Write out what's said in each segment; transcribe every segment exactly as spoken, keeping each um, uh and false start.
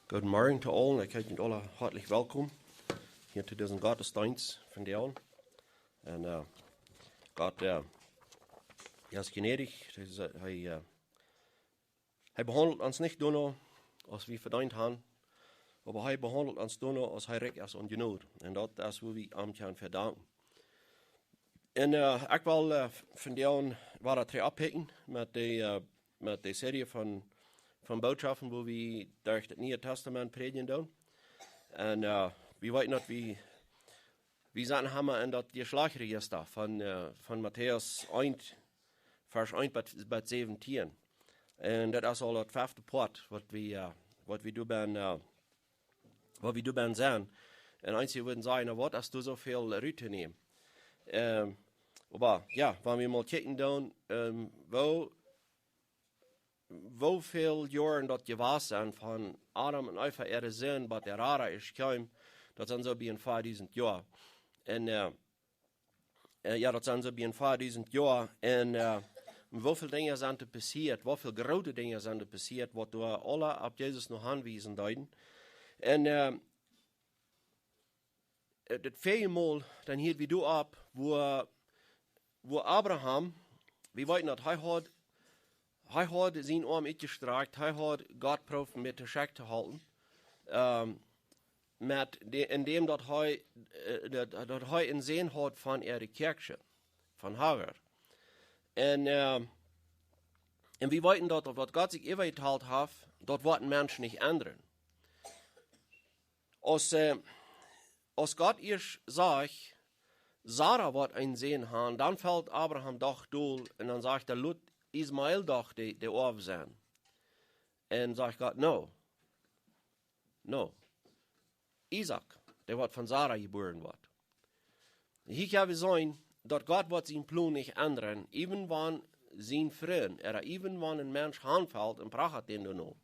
Goodemorjen to aule. Ekj heet junt aule hoatlich welkom hia to disen Gottesdeenst vondoag. Un, äh, Gott, äh, hee es jnädich. Hee, hee, äh, hee behaundelt ons nich doano, aus wie vedeent haben, oba hee behaundelt ons doano, aus hee rikj es aun Jnod. Un daut es, woo wie am kjennen vedanken. Un, äh, ekj well, äh, vondoag wada trigj oppikjen met de, äh, met de Serie von, von Bootschoften, woo wie derch daut Niee Tastament prädjen doonen. Un, äh, wie weeten daut wie, wie sent emma en daut Jeschlajchtsregista von, äh, von Matäus eent, Varsch eent bat, bat säwentieen. Un daut es aul daut fefte Poat, waut wie, äh, waut wie doa bie, äh, waut wie doa bie sent. Un eenje wudden sajen: "Na, waut es doa soo väl rut to nämen?" Ähm, oba jo, wan wie mol kjikjen doonen, ähm, woo, woo väl Joaren daut jewast sent von Adam un Eva äare Sind bat de Rada es kjeem, daut sent soo bie een veadusent Joa. Un, äh, äh, jo, daut sent soo bie een veadusent Joa. Un, äh, woo väl Dinja sent doa passieet, woo väl groote Dinja sent doa passieet, waut doa aule opp Jesus noch aunwiesen deeden. Un, äh, äh, daut väaje Mol, dan hieed wie doa opp, woo, woo Abraham, wie weeten daut, hee haud, hee haud sienen Oarm utjestrakjt, hee haud Gott proowt met de Scheck to hoolen, ähm, met de, endäm daut hee, äh, daut, daut hee een Sän haud von äare Kjäakjsche, von Hagar. Un, ähm, un wie weeten daut, daut waut Gott sikj äwajetalt haft, daut woat een Mensch nich endren. Aus, äh, aus Gott ieescht sajcht, Sara woat een Sän haben, dan felt Abraham doch dol un dan sajcht hee: "Lot Ismael doch de, de Oaw sennen." Un sajcht Gott: "No. No. Isaak, dee waut von Sara jebuaren woat." Hia kjenn wie seenen, daut Gott woat sienen Plon nich endren, even wan sien Frint, ooda even wan een Mensch hanfelt un prachat dän doano.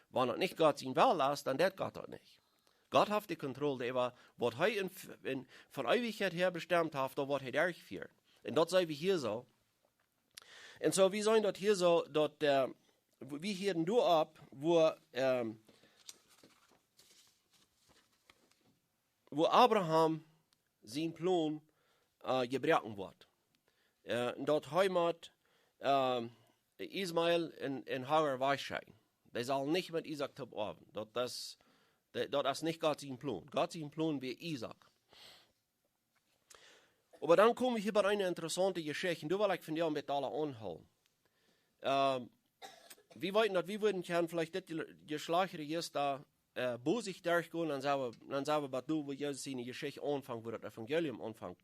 Wan daut nich Gott sien Well es, dan deit Gott daut nich. Gott haft de Kontroll äwa waut hee en, en, von Eewichkjeit häa bestemt haft, daut woat hee derchfieren. Un daut seenen wie hia soo. Un soo, wie seenen daut hia soo, daut, äh, wie hieeden doa opp, woo, ähm, woo Abraham sien Plon, äh, jebroaken woat. Äh, daut hee mott, ähm, Ismael un, un Hagar wajchschekjen. Dee sellen nich met Isaak toop oawen. Daut es, dee, daut es nich Gott sien Plon. Gott sien Plon wia Isaak. Oba dan kom wie hia bie eene interessaunte Jeschicht. Un doa well ekj vondoag een bät aula aunhoolen. Ähm, wie weeten daut wie wudden kjennen veleicht dit Je-, Jeschlajchtsregista, äh, bosich derchgonen, dan sent wie, dan sent wie bie doa, woo Jesus siene Jeschicht aunfangt, woo daut Evangelium aunfangt.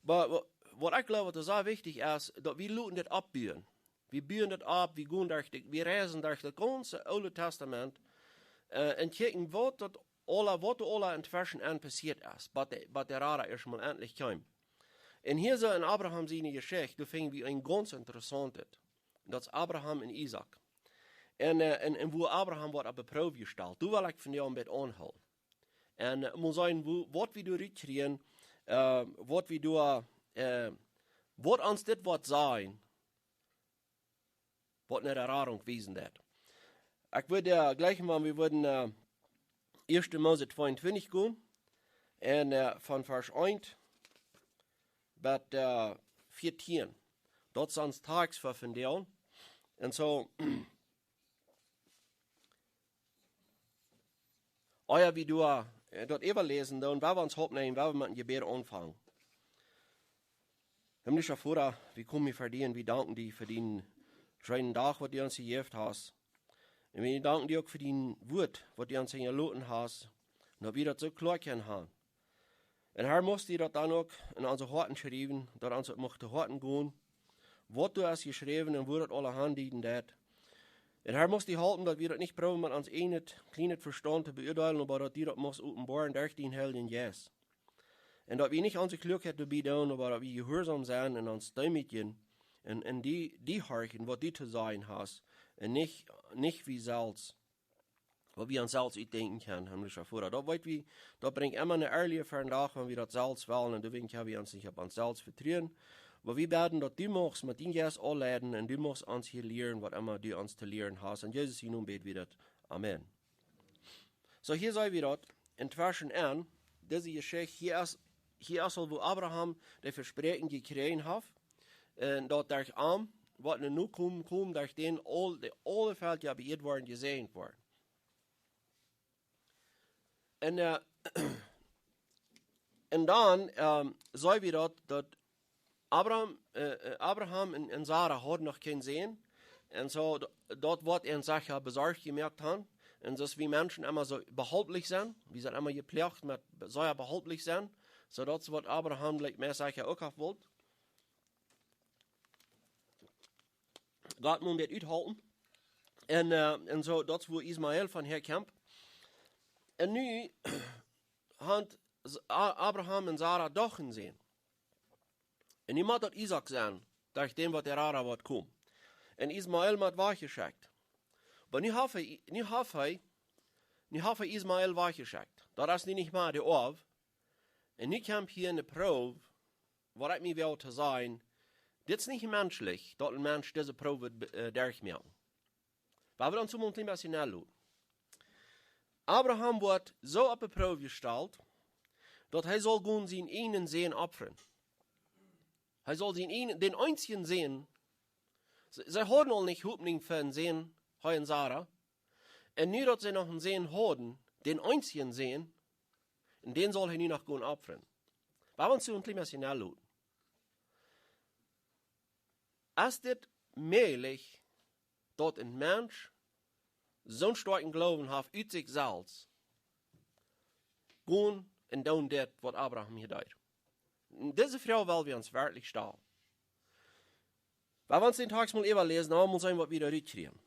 Oba wa-, waut ekj jleew, waut sea wichtich es, daut wie loten dit oppbuen. Wie buen daut opp, wie gonen derch de, wie reisen derch daut gaunze Oole Tastament, äh, un kjikjen, waut daut aula, waut doa aula entweschen aun passieet es, waut de, waut de Rada ieescht mol endlich kjeem. Un hia soo en Abraham siene Jeschicht, doa finj wie een gaunz interessauntet. Daut es Abraham un Isaak. Un, äh, un, un woo Abraham woat opp de Proow jestalt. Doa well ekj vondoag een bät aunhoolen. Un, äh, mol seenen, woo, waut wie doa rutkjrieen, äh, waut wie doa, äh, waut ons dit woat sajen, waut ne Erfahrung wiesen deit. Ekj wudd, äh, jlikj mol, wie wudden, äh, ieeschte Mose tweeuntwintich gonen, un, äh, von Varsch eent bat, äh, vieetieen. Daut es ons Tekst fa vondoag. Un soo, ea wie doa, äh, daut äwaläsen, dan well wie ons oppnämen, well wie met een Jebäd aunfangen. Himmlischa Voda, wie komen hia ver die un wie danken die fa dän scheenen Dach, waut du ons jejäft hast. Un wie danken die uk fa dien Wuat, waut du ons hinjaloten hast, un daut wie daut soo kloa kjennen haben. Un Herr, must du daut dan uk en onse Hoaten schriewen, daut ons daut mucht to Hoaten gonen, waut du hast jeschräwen un woo daut aula aundieden deit. Un Herr, must du halpen, daut wie daut nich proowen met ons eejnet, kjlienet Vestaunt to beuadeelen, oba daut du daut must openboaren derch dienen Heiljen Jeist. Un daut wie nich onse Kluakheit doabie doonen, oba daut wie jehuarsom sent un ons deemootjen un, un die, die horchen, waut du to sajen hast, un nich, nich wie selfst, waut wie ons selfst utdenkjen kjennen, himmlischa Voda. Daut weet wie, daut brinjt emma ne Erlösung ver dän Dach, wan wie daut selfst wellen, un doawäajen kjenn wie ons nich opp ons selfst vetruen. Oba wie bäden, daut du muchst met dienen Jeist aunleiden un du muchst ons hia lieren, waut emma du ons to lieren hast. En Jesus sienen Nomen bäd wie daut. Amen. Soo, hia seene wie daut, en Varsch eent, dise Jeschicht, hia es, hia es aul, wua Abraham de Vespräakjunk jekjräajen haft, un daut derch am woat een Nokomen komen, derch dän aul, de aule Velkja opp de Ieed woaren jesäajent woaren. Un, äh, un dan, ähm, seene wie daut, daut Abraham, äh, äh, Abraham un, un Sara hauden noch kjeen Sän. Un soo, d-, daut woat an secha besorcht jemoakt haben. Un soo aus wie Menschen emma soo behauptlich sent, wie sent emma jeploagt met be-, sea behauptlich sennen, soo daut es waut Abraham, like, mea secha uk haft wullt. Gott mott dit uthoolen. Un, äh, un soo, daut es wua Ismael von häakjemt. Un nu haben S-, A-, Abraham un Sara doch een Sän. Un nu mott daut Isaak sennen, derch dän waut de Rara woat komen. Un Ismael mott wajchjeschekjt. Oba nu haft hee, nu haft hee, nu haft hee Ismael wajchjeschekjt. Daut es nu nich mea de Oaw. Un nu kjemt hia eene Proow, waut ekj mie well to sajen, dit es nich menschlich, daut een Mensch dise Proow woat be-, äh, derchmoaken. Wie wellen ons mol een kjlien bät nodenkjen. Abraham woat soo opp de Proow jestalt, daut hee saul gonen sienen eenen Sän opfren. Hee saul sienen eenen, dän eensjen Sän, see, see hauden aul nich Hopninj fa een Sän, hee un Sara. Un nu daut see noch een Sän hauden, dän eensjen Sän, un dän saul hee nu noch gonen opfren. Wie wellen ons een kjlien bät nodenkjen. Es dit mäajlich, daut een Mensch soon stoakjen Gloowen haft ut sikj selfst, gonen un doonen dit, waut Abraham hia deed? Dise Froag well wie ons werkjlich stalen. Wie wellen ons dän Tekjst mol äwaläsen, dan mott wie seenen, waut wie doa rutkjrieen.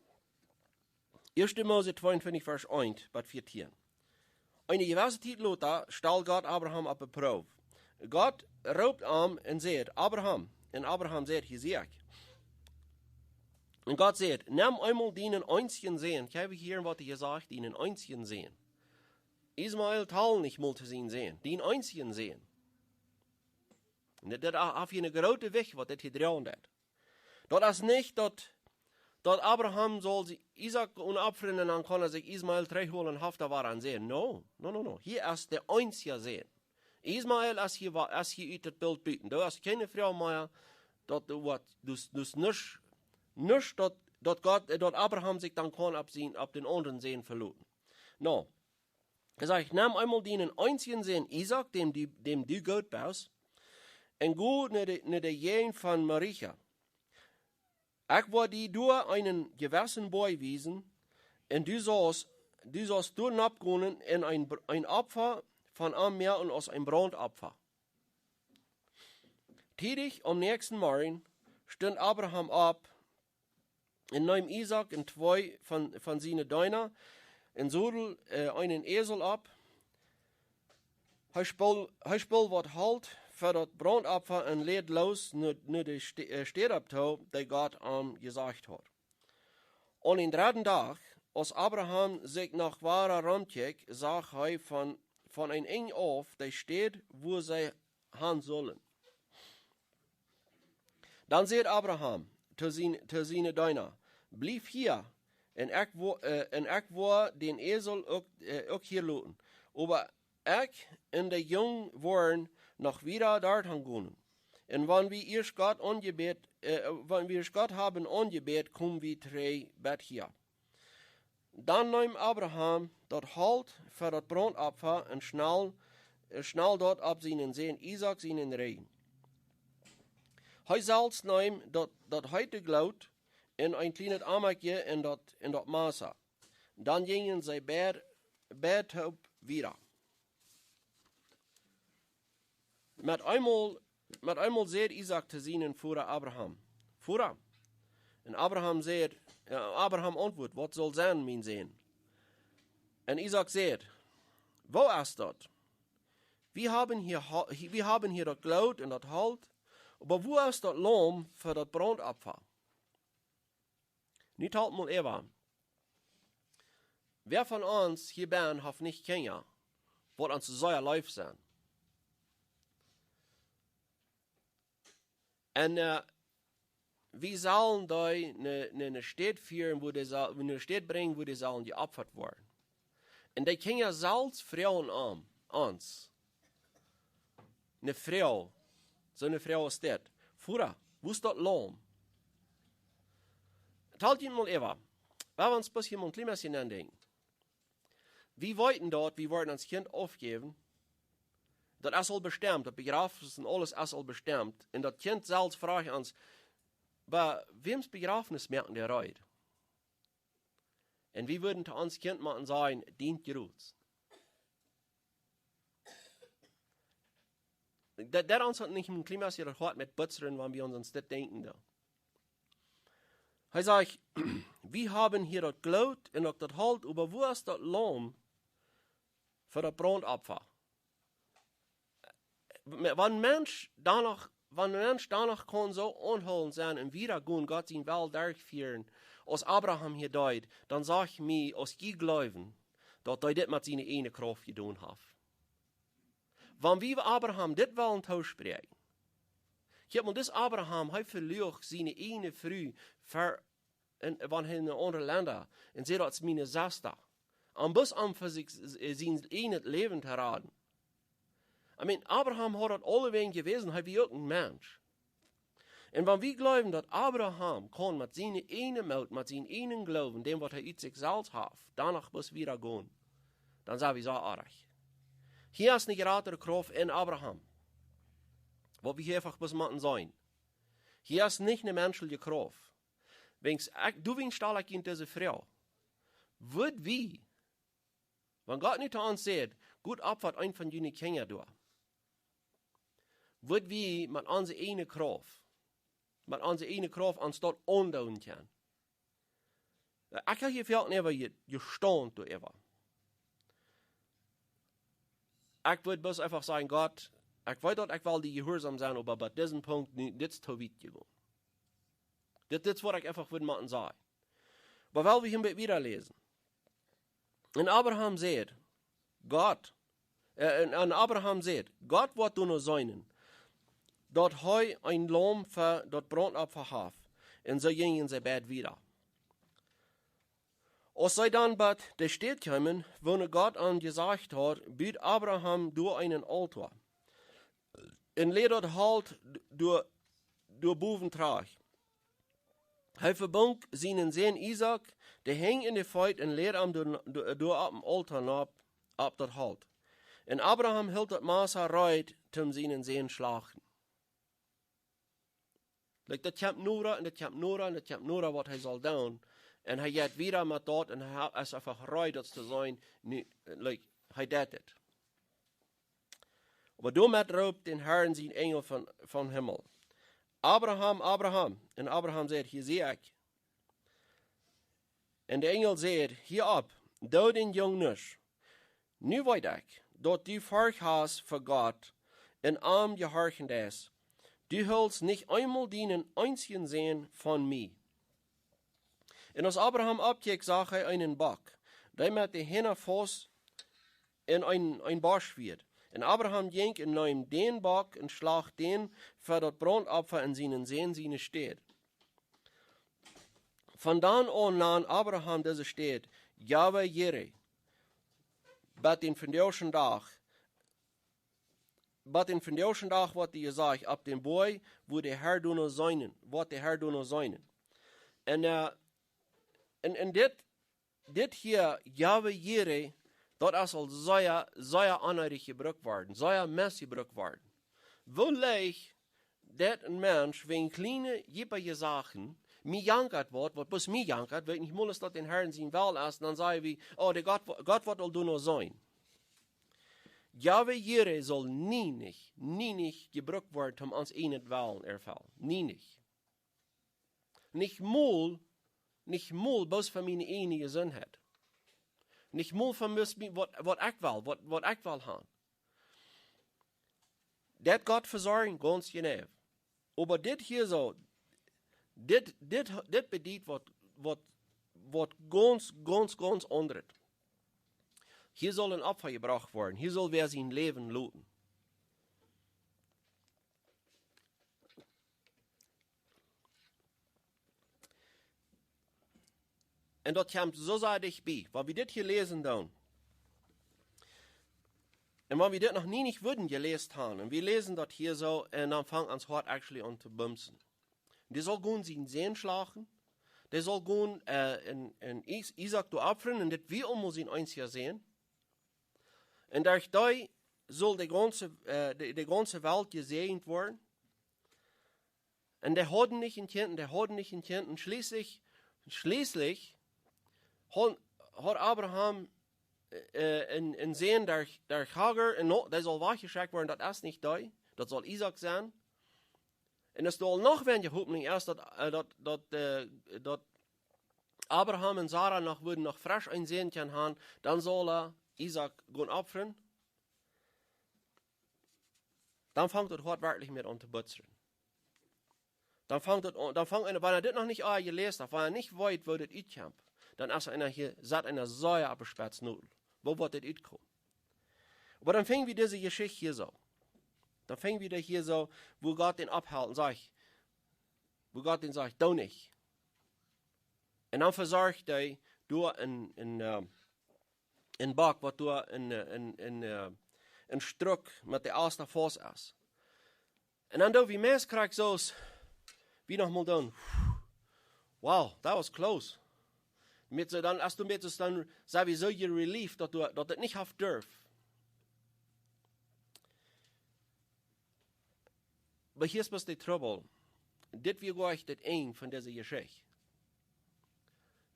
Ieeschte Mose tweeuntwintich, Varsch eent bat vieetieen. Eene jewesse Tiet lota stalt Gott Abraham opp de Proow. Gott roopt am un sajcht: "Abraham." Un Abraham sajcht: "Hia sie ekj." Un Gott sajcht: "Nemm eemol dienen eensjen Sän." Kjenn wie hia waut hee sajcht, dienen eensjen Sän. Ismael talt nich mol to sienen Sän, dienen eensjen Sän. Un dit, dit haft hia eene groote Wicht, waut dit hia droagen deit. Daut es nich daut, daut Abraham saul sikj Isaak opfren un dan kaun hee sikj Ismael trigjholen un haft doa wada een Sän. No, no, no, no. Hia es de eensje Sän. Ismael es hia wa-, es hia ut daut Bilt buten. Doa es kjeene Froag mea, daut doa woat, dus, dus nuscht, nuscht daut, daut Gott, äh, daut Abraham sikj dan kaun opp sienen, opp dän aundren Sän veloten. No, hee sajcht: "Nemm eemol dienen eensjen Sän Isaak, däm du, däm du goot best, un go no de, no de Jäajent von Moriah. Ekj woa die doa eenen jewessen Boajch wiesen, un du saust, du saust doa nopp gonen un een Br-, een Opfa von am moaken aus een Brauntopfa." Tiedich aum näakjsten Morjen stunt Abraham opp un neem Isaak un twee von, von siene Deena un sodeld, äh, eenen Esel opp. Hee spold, hee spold waut Holt fa daut Brauntopfa un leet loos no, no de St-, äh, Städ opp too, dee Gott am jesajcht haud. Aun dän dredden Dach, aus Abraham sikj noch wada romkjikjt, sach hee von, von een Enj auf de Städ, wua see han sullen. Dan säd Abraham to sien, to siene Deena: "Bliew hia, un ekj wo-, äh, un ekj woa dän Esel uk, äh, uk hia loten. Oba ekj un de Jung woaren noch wieda doahan gonen. Un wan wie ieescht Gott aunjebät, äh, wan wie ieescht Gott haben aunjebät, kom wie trigj bat hia." Dan neem Abraham daut Holt fa daut Brauntopfa un schnald, äh, schnald daut opp sienen Sän Isaak sienen Rigjen. Hee selfst neem daut, daut heete Gloot un een kjlienet Amakje un daut, un daut Massa. Dan jinjen see beid, beid toop wieda. Met eemol, met eemol säd Isaak to sienen Voda Abraham: "Voda." Un Abraham säd, äh, Abraham auntwuad: "Waut saul sennen, mien Sän?" Un Isaak säd: "Woo es daut? Wie haben hia Ho-, wie haben hia daut Gloot un daut Holt, oba wua es daut Laum fa daut Brauntopfa?" Nu talt mol äwa. Wäa von ons hia bennen haft nich Kjinja, waut ons sea leef sent? Un, äh, wie sellen dee no, no, no Städ fieren, wua dee sell-, no Städ brinjen, wua dee sellen jeopfat woaren. Un dee Kjinja selfst froagen am, ons, ne Froag, soone Froag es dit: Voda, wua es daut Laum? Talt junt mol äwa, wie wellen ons bloos hia mol een kjlien bät aundenkjen. Wie weeten daut, wie woaren ons Kjint aufjäwen. Daut es aul bestemt, daut Bejrafnis un aules es aul bestemt. Un daut Kjint selfst froagt ons: Bie wäms Bejrafnis moaken dee reed? Un wie wudden to ons Kjint motten sajen: Dient Jeruts. Daut, daut ons haft nich een kjlien bät daut Hoat met butzren, wan wie ons aun dit denkjen doonen. Hee sajcht: Wie haben hia daut Gloot un uk daut Holt, oba wua es daut Laum fa daut Brauntopfa? Wan een Mensch doano, wan een Mensch doano kaun soo aunhoolent sennen un wieda gonen, Gott sienen Wellen derchfieren, aus Abraham hia deed, dan saj mie, aus jie jleewen, daut hee dit met siene eejne Krauft jedonen haft. Wan wie Abraham dit wellen toospräakjen, kjikj mol, dis Abraham, hee veluach siene eejne Fru ver, un, wan hee en aundre Lenda, un säd: Daut es miene Sesta. Om bloos om fa sikj s-, s-, sien eejnet Läwen to raden. I mean, Abraham haud daut aulawäajen jewast, hee wia uk een Mensch. Un wan wie jleewen, daut Abraham kaun met siene eejne Moot, met sienen eejnen Gloowen, däm waut hee ut sikj selfst haft, doano bloos wieda gonen, dan sent wie soo oajch. Hia es ne jratre Krauft en Abraham, waut wie hia eefach bloos motten seenen. Hia es nich ne menschelje Krauft. Wäajens ekj, doawäajen stal ekj junt dise Froag: Wudd wie, wan Gott nu to ons sajcht: Got, opfat eent von june Kjinja doa, wudd wie met onse eejne Krauft, met onse eejne Krauft ons daut aundoonen kjennen? Ekj hab hia väl äwa je-, jestaunt doaräwa. Ekj wudd bloos eefach sajen: Gott, ekj weet daut ekj well die jehuarsom sennen, oba bie disen Punkt nu, dit es too wiet jegonen. Dit, dit es waut ekj eefach wudd motten sajen. Oba well wie hia wieda läsen. Un Abraham säd: Gott, äh, un, un Abraham säd: Gott woat doano seenen, daut hee een Laum fa daut Brauntopfa haft. Un soo jinjen see beid wieda. Aus see dan bie de Städ kjeemen, wua Gott an jesajcht haud, bud Abraham doa eenen Aultoa un läd daut Holt d-, doa, doa bowen trajcht. Hee vebunk sienen Sän Isaak de Henj un de Feet un läd am doa, doa, doa oppem Aultoa nopp, opp daut Holt. Un Abraham hilt daut Massa reed, toom sienen Sän schlachten. Like, daut kjemt noda un daut kjemt noda un daut kjemt noda, waut hee saul doonen. Un hee jeit wieda met daut un hee ha-, es eefach reed, daut to sennen. Nu, like, hee deit et. Oba doamet roopt dän Herrn sien Enjel von, vom Himmel: Abraham, Abraham. Un Abraham sajcht: Hia sie ekj. Un de Enjel sajcht: Hia opp, doo dän Jung nuscht. Nu weet ekj, daut du Forcht hast fa Gott un am jehorchen deist. Du hilst nich eemol dienen eensjen Sän von mie. Un aus Abraham oppkjikjt, sach hee eenen Bock, dee met de Hinj faust en een, een Bosch wia. Un Abraham jinkj un neem dän Bock un schlacht dän fa daut Brauntopfa en sienen Sän siene Städ. Von dan aun nand Abraham dise Städ Jahwe Jire, bat dän vondoagschen Dach, bat dän vondoagschen Dach woat doa jesajcht: Opp dän Boajch woat de Herr doano seenen, woat de Herr doano seenen. Un, äh, un, un dit, dit hia, Jahwe Jire, daut es aul sea, sea onneedich jebrukt worden, sea mest jebrukt worden. Woo leicht daut een Mensch wäajen kjliene, jiepje Sachen, mie jankat woat, waut bloos mie jankat, weet nich mol es daut dän Herrn sien Wellen es, dan saj wie: Oh, de Gott, Gott woat aul doano seenen. Jahwe Jire saul nie nich, nie nich jebrukt woaren, om ons eenen Wellen erfellen. Nie nich. Nich mol, nich mol bloos fa miene eejne Jesuntheit. Nich mol fa mie, waut, waut ekj well, waut, waut ekj well haben. Daut Gott vesorjen, gaunz jeneiw. Oba dit hia soo, dit, dit, dit bediet waut, waut, waut gaunz, gaunz, gaunz aundret. Hia saul een Opfa jebrocht woaren. Hia saul wäa sien Läwen loten. Un daut kjemt soo sea dicht bie. Wan wie dit hia läsen dan, Un wan wie dit noch nie nich wudden jeläst haben, un wie läsen daut hia soo, un dan fangt ons Hoat actually aun to bumsen. Dee saul gonen sienen Sän schlachten, dee saul gonen, äh, en, en Is-, Isaak doa opfren, un dit wia aulemol sien eensja Sän. Un doaderch saul de gaunze, äh, de, de gaunze Welt jesäajent woaren. Un dee hauden nich een Kjint, un dee hauden nich een Kjint. Un schlieslich, schlieslich haud, haud Abraham, äh, een, een Sän doaderch, doaderch Hagar, un no, dee saul wajchjeschekjt woaren, daut es nich dee, daut saul Isaak sennen. Un es doa noch weinja Hopninj es, daut, äh, daut, daut, äh, daut Abraham un Sara noch wudden noch fresch een Sän kjennen haben, dan saul hee Isaak gonen opfren. Dan fangt daut Hoat werkjlich mea aun to bumsen. Dan fangt daut aun, dan fangt eena, wan hee dit noch nich aul jeläst haft, wan hee nich weet, woo dit utkjemt, dan es eena hia, sat eena sea opp de Spetznodel. Woo woat dit utkomen? Oba dan finj wie dise Jeschicht hia soo. Dan finj wie dee hia soo, woo Gott dän opphelt un sajcht, woo Gott dän sajcht: "Doo nich." Un dan vesorcht hee doa een, een, äh, een Bock, waut doa een, äh, een, een, äh, een Struck met de Ast faust es. Un dan doo wie meist krakjt soo aus wie noch mol doonen. Wow, that was close. Met soo dan, aus du met soo dan, sent wie soo relieved, daut du, daut et nich haft durft. Oba hia es bloos de Trubbel. Dit wia goa nich daut Enj von dise Jeschicht.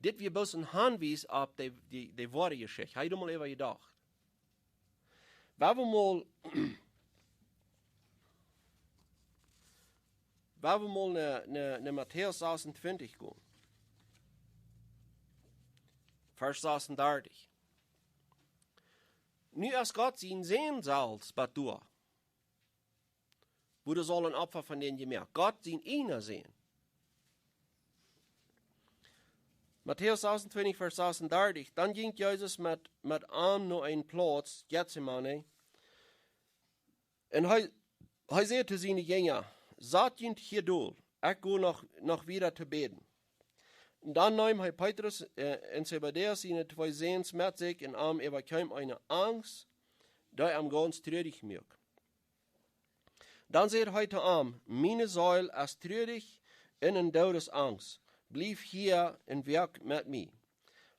Dit wia bloos een Hanwies opp de, de, de woare Jeschicht. Hab jie doa mol äwa jedocht? Wan wie mol, wan wie mol no, no, no Matäus sasuntwintich gonen. Varsch sasundartich. Nu es Gott sien Sän selfst bat doa, wua hee saul een Opfa von dän jemoakt. Gott sien eena Sän. Matäus sasuntwintich, Varsch sasundartich. Dan jinkj Jesus met, met an no eene Plauz, Getsemane. Un hee, hee säd to siene Jinja: "Sat junt hia dol, ekj go noch, noch wieda to bäden." Dan neem hee Petrus, äh, un Zebedäus siene twee Säns met sikj, un am äwakjeem eene Angst, dee am gaunz truarich muak. Dan säd hee to am: "Miene Seel es truarich un en Doodesangst. Bliew hia un woak met mie."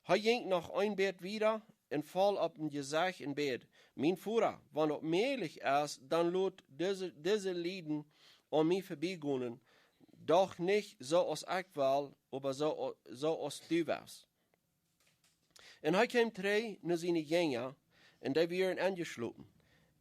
Hee jinkj noch een bät wieda un foll opp sien Jesecht un bäd: "Mien Voda, wan daut mäajlich es, dan lot dise, dise Lieden aun mie verbiegonen, doch nich soo aus ekj well, oba soo, soo aus du west." Un hee kjeem trigj no siene Jinja, un dee wieren enjeschlopen.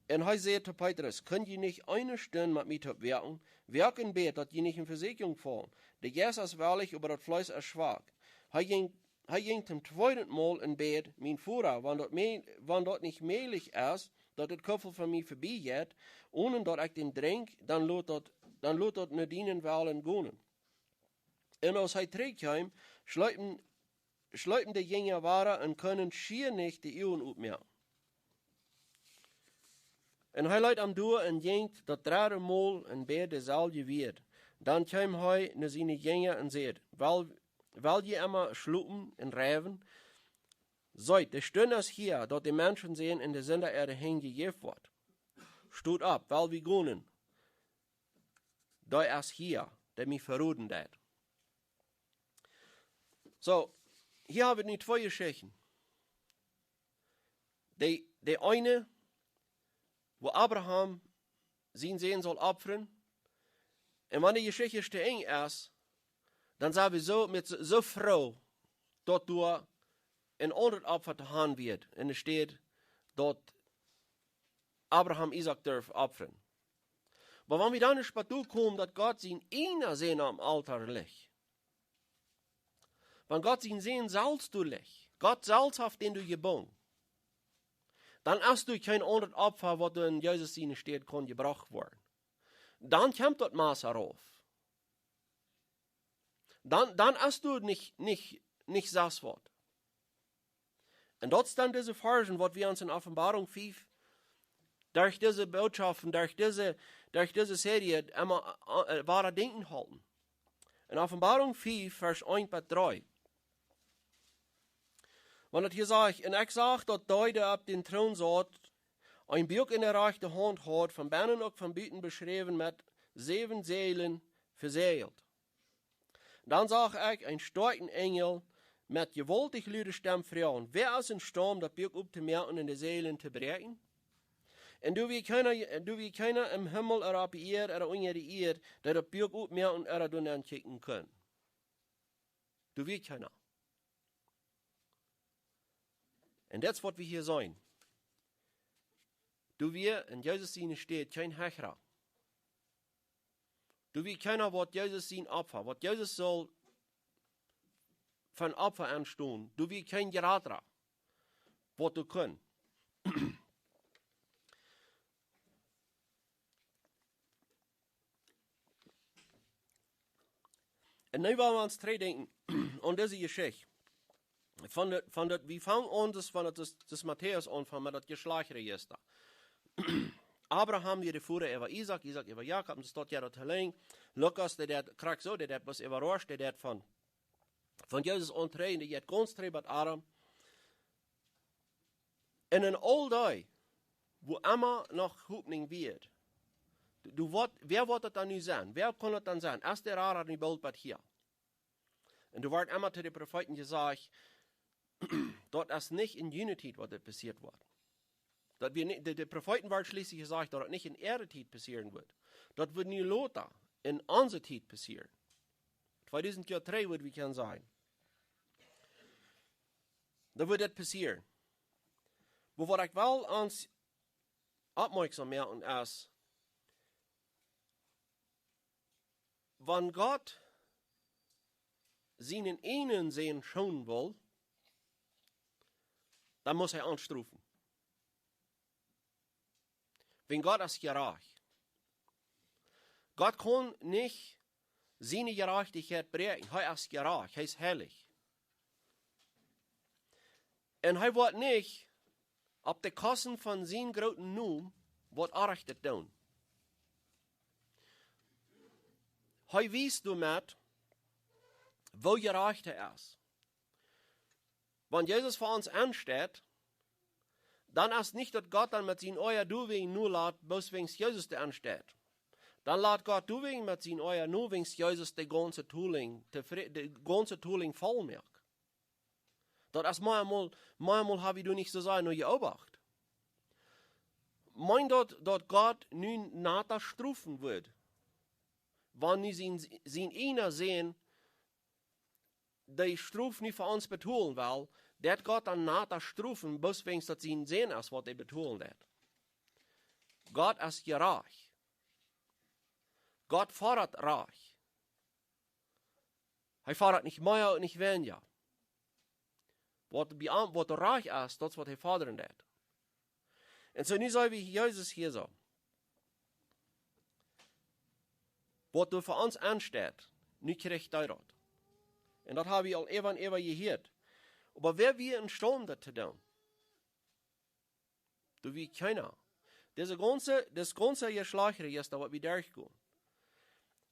Un hee säd to Petrus: "Kunn jie nich eene Stund met mie toop woaken? Woakt un bät, daut jie nich en Vesieekjunk faulen. De Jeist es wellich, oba daut Fleesch es schwak." Hee jinkj, hee jinkj toom tweeden Mol un bäd: "Mien Voda, wan daut mä-, wan daut nich mäajlich es, daut dit Kuffel von mie verbie jeit, onen daut ekj dän drinkj, dan lot daut, dan lot daut no dienen Wellen gonen." Un aus hee trigj kjeem, schleepen, schleepen de Jinja wada un kunnen schier nich de Uagen opmoaken. Un hee leet am doa un jinkj daut dredde Mol un bäd deeselwje Wieed. Dan kjeem hee no siene Jinja un säd: "Well, well jie emma schlopen un rusten? Seet, de Stund es hia, daut de Menschensän en de Sinda äare Henj jejäft woat. Stot opp, well wie gonen. Dee es hia, dee mie veroden deed." Soo, hia hab wie nu twee Jeschichten. De, de eene, wua Abraham sienen Sän saul opfren. Un wan de Jeschicht to Enj es, dan sent wie soo met soo, soo froo, daut doa een aundret Opfa to haben woat, enne Städ daut Abraham Isaak durf opfren. Oba wan wie dan enne Städ komen, daut Gott sien eena Sän aum Altoa licht, wan Gott sien Sän selfst doa licht, Gott selfst haft dän doa jebungen, dan es doa kjeen aundret Opfa, waut doa en Jesus siene Städ kunn jebrocht woaren. Dan kjemt daut Massa rauf. Dan, dan es doa nich, nich, nich sest waut. Un daut es dan dise Varschen, waut wie ons en Openboarunk fief, derch dise Bootschoften, derch dise, derch dise Serie emma, äh, wada denkjen hoolen. En Openboarunk fief, Varsch eent bat dree. Wan daut hia sajcht: "Un ekj sach, daut dee, dee opp dän Troon saut, een Buak enne rajchte Haunt haud, von bennen uk von buten beschräwen, met säwen Säajlen vesäajelt. Dan sach ekj eenen stoakjen Enjel met jewaultich lude Stemm froagen: "Wäa es em Staut, daut Buak optomoaken un de Säajlen to bräakjen?" Un doa wia kjeena, doa wia kjeena em Himmel ooda opp de Ieed ooda unja de Ieed, dee daut Buak opmoaken ooda doa nenkjikjen kunn. Doa wia kjeena. Un daut es waut wie hia seenen. Doa wia en Jesus siene Städ kjeen Hechra. Doa wia kjeena, waut Jesus sien Opfa, waut Jesus sull fa een Opfa aunstonen. Doa wia kjeen Jratra, waut doa kunn. Un nu wellen wie ons trigj denkjen aun dise Jeschicht. Von de, von de, wie fangen aun, dus von daut, dus, dus Matäus aun, von met daut Jeschlajchtregista. Abraham wia de Voda äwa Isaak, Isaak äwa Jakob, un daut jeit daut lang. Lukas, dee deit krakjt soo, dee deit bloos äwa Rosch, dee deit von, von Jesus auntrakjen, dee jeit gaunz trigj bie Adam. Un en aul dee, wua emma noch Hopninj wia, du, du, waut, wäa woat daut dan nu sennen? Wäa kaun daut dan sennen? Es de Rara nu boolt bie hia? Un doa woat emma to de Profeeten jesajcht, daut es nich en june Tiet, waut dit passieet woat. Daut wia nich, de, de Profeeten woat schlieslich jesajcht, daut daut nich en äare Tiet passieren woat. Daut woat nu lota en onse Tiet passieren. Tweedusent Joa trigj, wudd wie kjennen sajen. Dan woat daut passieren. Oba waut ekj well ons oppmoakjsom moaken es, wan Gott sienen eenen Sän schoonen well, dan mott hee ons strofen. Wiels Gott es jerajcht. Gott kaun nich siene Jerajchtichkjeit bräakjen. Hee es jerajcht, hee es heilich. Un hee woat nich opp de Kosten von sienen grooten Nomen waut Orrajchtet doonen. Hee wiest doamet, woo jerajcht hee es. Wan Jesus fa ons ensteit, dan es nich daut Gott dan met sien Oaja doawäajen nolat, bloos wiels Jesus doa ensteit. Dan lat Gott doawäajen met sien Oaja no, wiels Jesus de gaunze Tolinj tofrä-, de gaunze Tolinj voll moakt. Daut es mau emol, mau emol hab ekj doa nich soo sea no jeobacht. Meent daut, daut Gott nu nata strofen wudd, wan nu sien, sien eena Sän de Strof nu fa ons betolen well, daut Gott dan nata strofen, bloos wiels daut sien Sän es, waut hee betolen deit. Gott es jerajcht. Gott fodat Rajcht. Hee fodat nich mea un nich weinja. Waut bie am, waut rajcht es, daut es waut hee fodren deit. Un soo nu seenen wie Jesus hia soo. Waut doa fa ons ensteit, nu kjricht hee daut. Un daut hab wie aul äwa un äwa jehieet. Oba wäa wia em Staut daut to doonen? Doa wia kjeena. Dise gaunze, dis gaunze Jeschlajchtregista, waut wie derchgonen.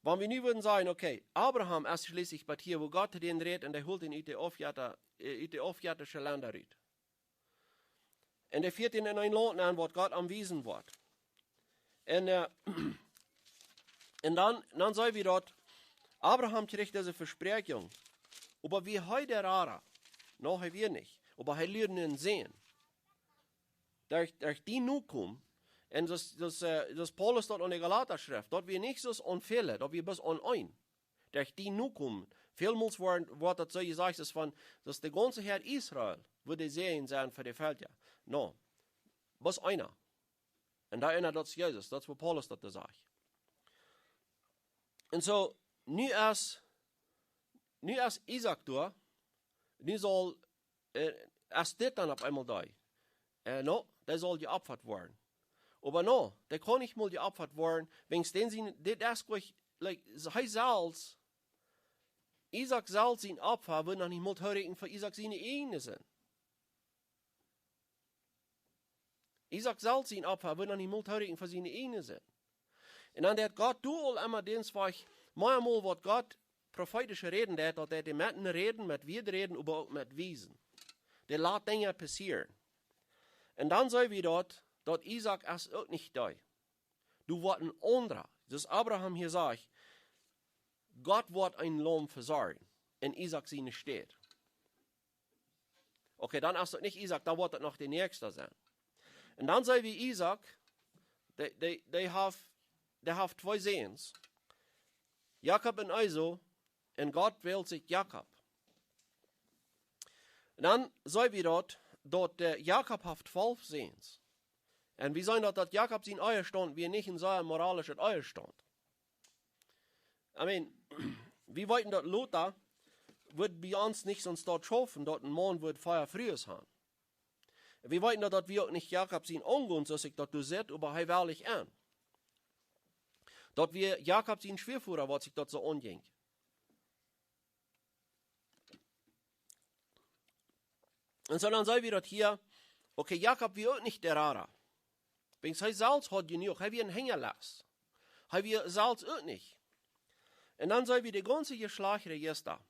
Wan wie nu wudden sajen, okay, Abraham es schlieslich bie hia, wua Gott to dän rät un hee holt am ut de Aufjetta, äh, ut de aufjettische Lenda rut. Un hee fieet am en een Launt nenn, waut Gott am wiesen woat. Un, äh, un dan, dan seenen wie daut, Abraham kjricht dise Vespräakjunk. Oba wia hee de Rara? Nä, hee wia nich. Oba hee luad eenen Sän. Derch, derch dien Nokomen. Un soo aus, soo aus, äh, soo aus Paulus daut en de Galata schrift, daut wia nich soo aus aun väle, daut wia bloos aun eenen. Derch dien Nokomen. Välmols woat, woat daut soo jesajcht, es von, daut de gaunze Häad Israel woat de Sän sennen fa de Velkja. Nä, bloos eena. Un doa eena, daut es Jesus, daut es woo Paulus daut sajcht. Un soo, nu es, nu es Isaak doa, nu saul, äh, es dit dan opp eemol doa. Äh, nä, dee saul jeopfat woaren. Oba nä, dee kaun nich mol jeopfat woaren, wiels dän sien, dit es jlikj, like, hee selfst, Isaak selfst sien Opfa wudd noch nich mol toorieekjen fa Isaak siene eejne Sind. Isaak selfst sien Opfa wudd noch nich mol toorieekjen fa siene eejne Sind. Un dan deit Gott doa aul emma dän Wajch, mau emol waut Gott profeetisch räden deit, daut hee deit met een räden, met Wieed räden, oba uk met Wiesen. Dee lat Dinja passieren. Un dan seenen wie daut, daut Isaak es uk nich dee. Doa woat een aundra. Soo aus Abraham hia sajcht, Gott woat een Laum vesorjen en Isaak siene Städ. Okay, dan es daut nich Isaak, dan woat daut noch de näakjsta sennen. Un dan seenen wie Isaak, dee, dee, dee haft, dee haft twee Säns. Jakob un Esau, un Gott wält sikj Jakob. Un dan seenen wie daut, daut, äh, Jakob haft twalf Säns. Un wie seenen daut, daut Jakob sien Ehestaunt wia nich een sea moralischet Ehestaunt. I mean, wie weeten daut Lotta wudd bie ons nich soo staut schaufen, daut een Maun wudd vea Frues haben. Wie weeten daut, daut wia uk nich Jakob sien Aungonen, soo aus ekj daut doa see, oba hee wull nich aun. Daut wia Jakob sien Schwiavoda, waut sikj daut soo aunjinkj. Un soo dan seenen wie daut hia, okay, Jakob wia uk nich de Rara. Wiels hee selfst haud jenuach, hee wia een Hinjalasta. Hee wia selfst uk nich. Un dan seenen wie de gaunze Jeschlajchtregister.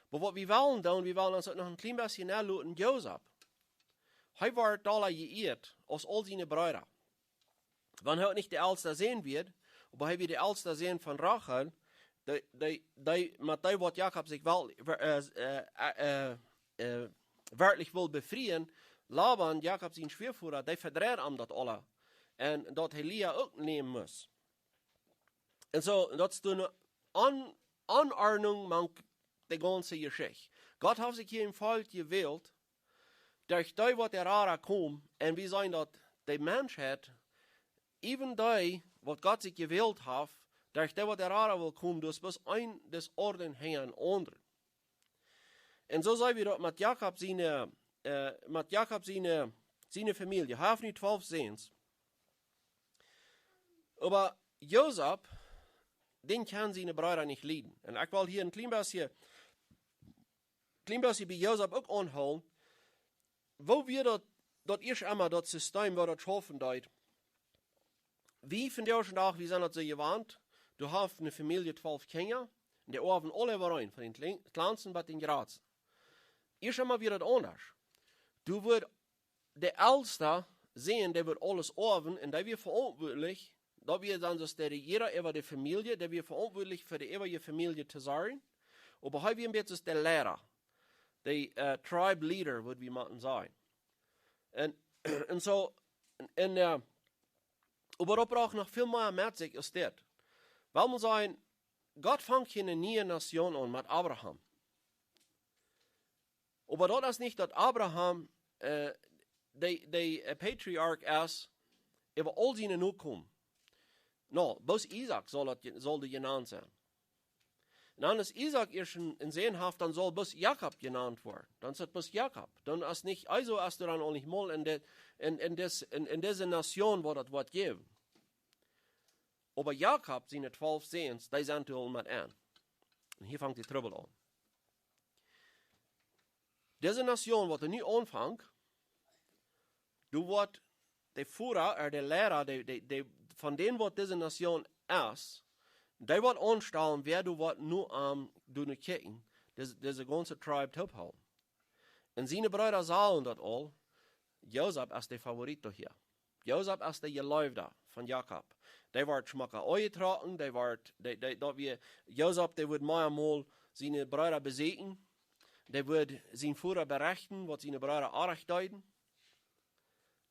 Oba waut wie wellen doonen, wie wellen ons uk noch een kjlien bät nodenkjen, Josef. Hee wort dolla jeieet aus aul siene Breeda. Wan hee uk nich de elsta Sän wia, oba hee wia de elsta Sän von Rachel, dee, dee, dee, met dee waut Jakob sikj wel, äh, äh, äh, äh, werkjlich wull befrieen, Laban, Jakob sien Schwiavoda, dee vedreid am daut aules. Un daut hee Lia uk nämen must. Un soo, daut es doa eene On-, Onordnunk mank de gaunze Jeschicht. Gott haft sikj hia een Volkj jewält, derch dee waut de Rara kjeem, un wie seenen daut de Menschheit, even dee waut Gott sikj jewält haft, derch dee waut de Rara well komen, daut es bloos een Desorden hinja dän aundren. Un soo seenen wie daut met Jakob siene, äh, met Jakob siene, siene Famielje. Hee haft nu twalf Säns. Oba Josef, dän kjennen siene Breeda nich lieden. Un ekj well hia een kjlien bät, kjlien bät bie Josef uk aunhoolen. Woo wia daut, daut ieescht emol daut System, woo daut schaufen deed? Wie vondoag dän Dach, wie sent daut soo jewant, du hast eene Famielje, twalf Kjinja, un dee oawen aule äwareen, von dän kjlien-, kjlansten bat dän jratsten. Ieescht emol wia daut aundasch. Du wudd de elsta Sän, dee wudd aules oawen, un dee wia veauntwuatlich, daut wia dan soo aus de Rejieera äwa de Famielje, dee wia veauntwuatlich fa de äwaje Famielje to sorjen, oba hee wia een bät soo aus de Leida, de, äh, tribe leader, wudd wie mau sajen. Un, un soo, un, un, äh, oba daut brocht noch väl mea met sikj aus dit. Well wie sajen, Gott fangt hia eene niee Nation aun met Abraham. Oba daut es nich daut Abraham, äh, de, de, äh, Patriarch es äwa aul siene Nokomen. No, bloos Isaak saul daut je-, saul dee jenant sennen. Un dan aus Isaak ieescht een, een Sän haft, dan saul bloos Jakob jenant woaren. Dan es daut bloos Jakob. Dan es nich, Esau es dan aul nich mol en de, en, en dis-, en, en dise Nation, wua daut woat jäwen. Oba Jakob siene twalf Säns, dee sent aul met aun. Un hia fangt de Trubbel aun. Dise Nation, waut nu aunfangt, doa woat de Voda, äh, de Leida, de, de, de, von dän waut dise Nation es, dee woat aunstalen, wäa doa woat nu aun, doa nu kjikjen, dise, dise gaunze Tribe toophoolen. Un siene Breeda sagen daut aul, Josef es de Favorit hia. Josef es de Jeleewda von Jakob. Dee woat schmock aunjetrocken, dee woat, dee, dee, daut wia, Josef, dee wudd mau mol siene Breeda besieekjen, dee wudd sienen Voda berechten, waut siene Breeda oajch deeden.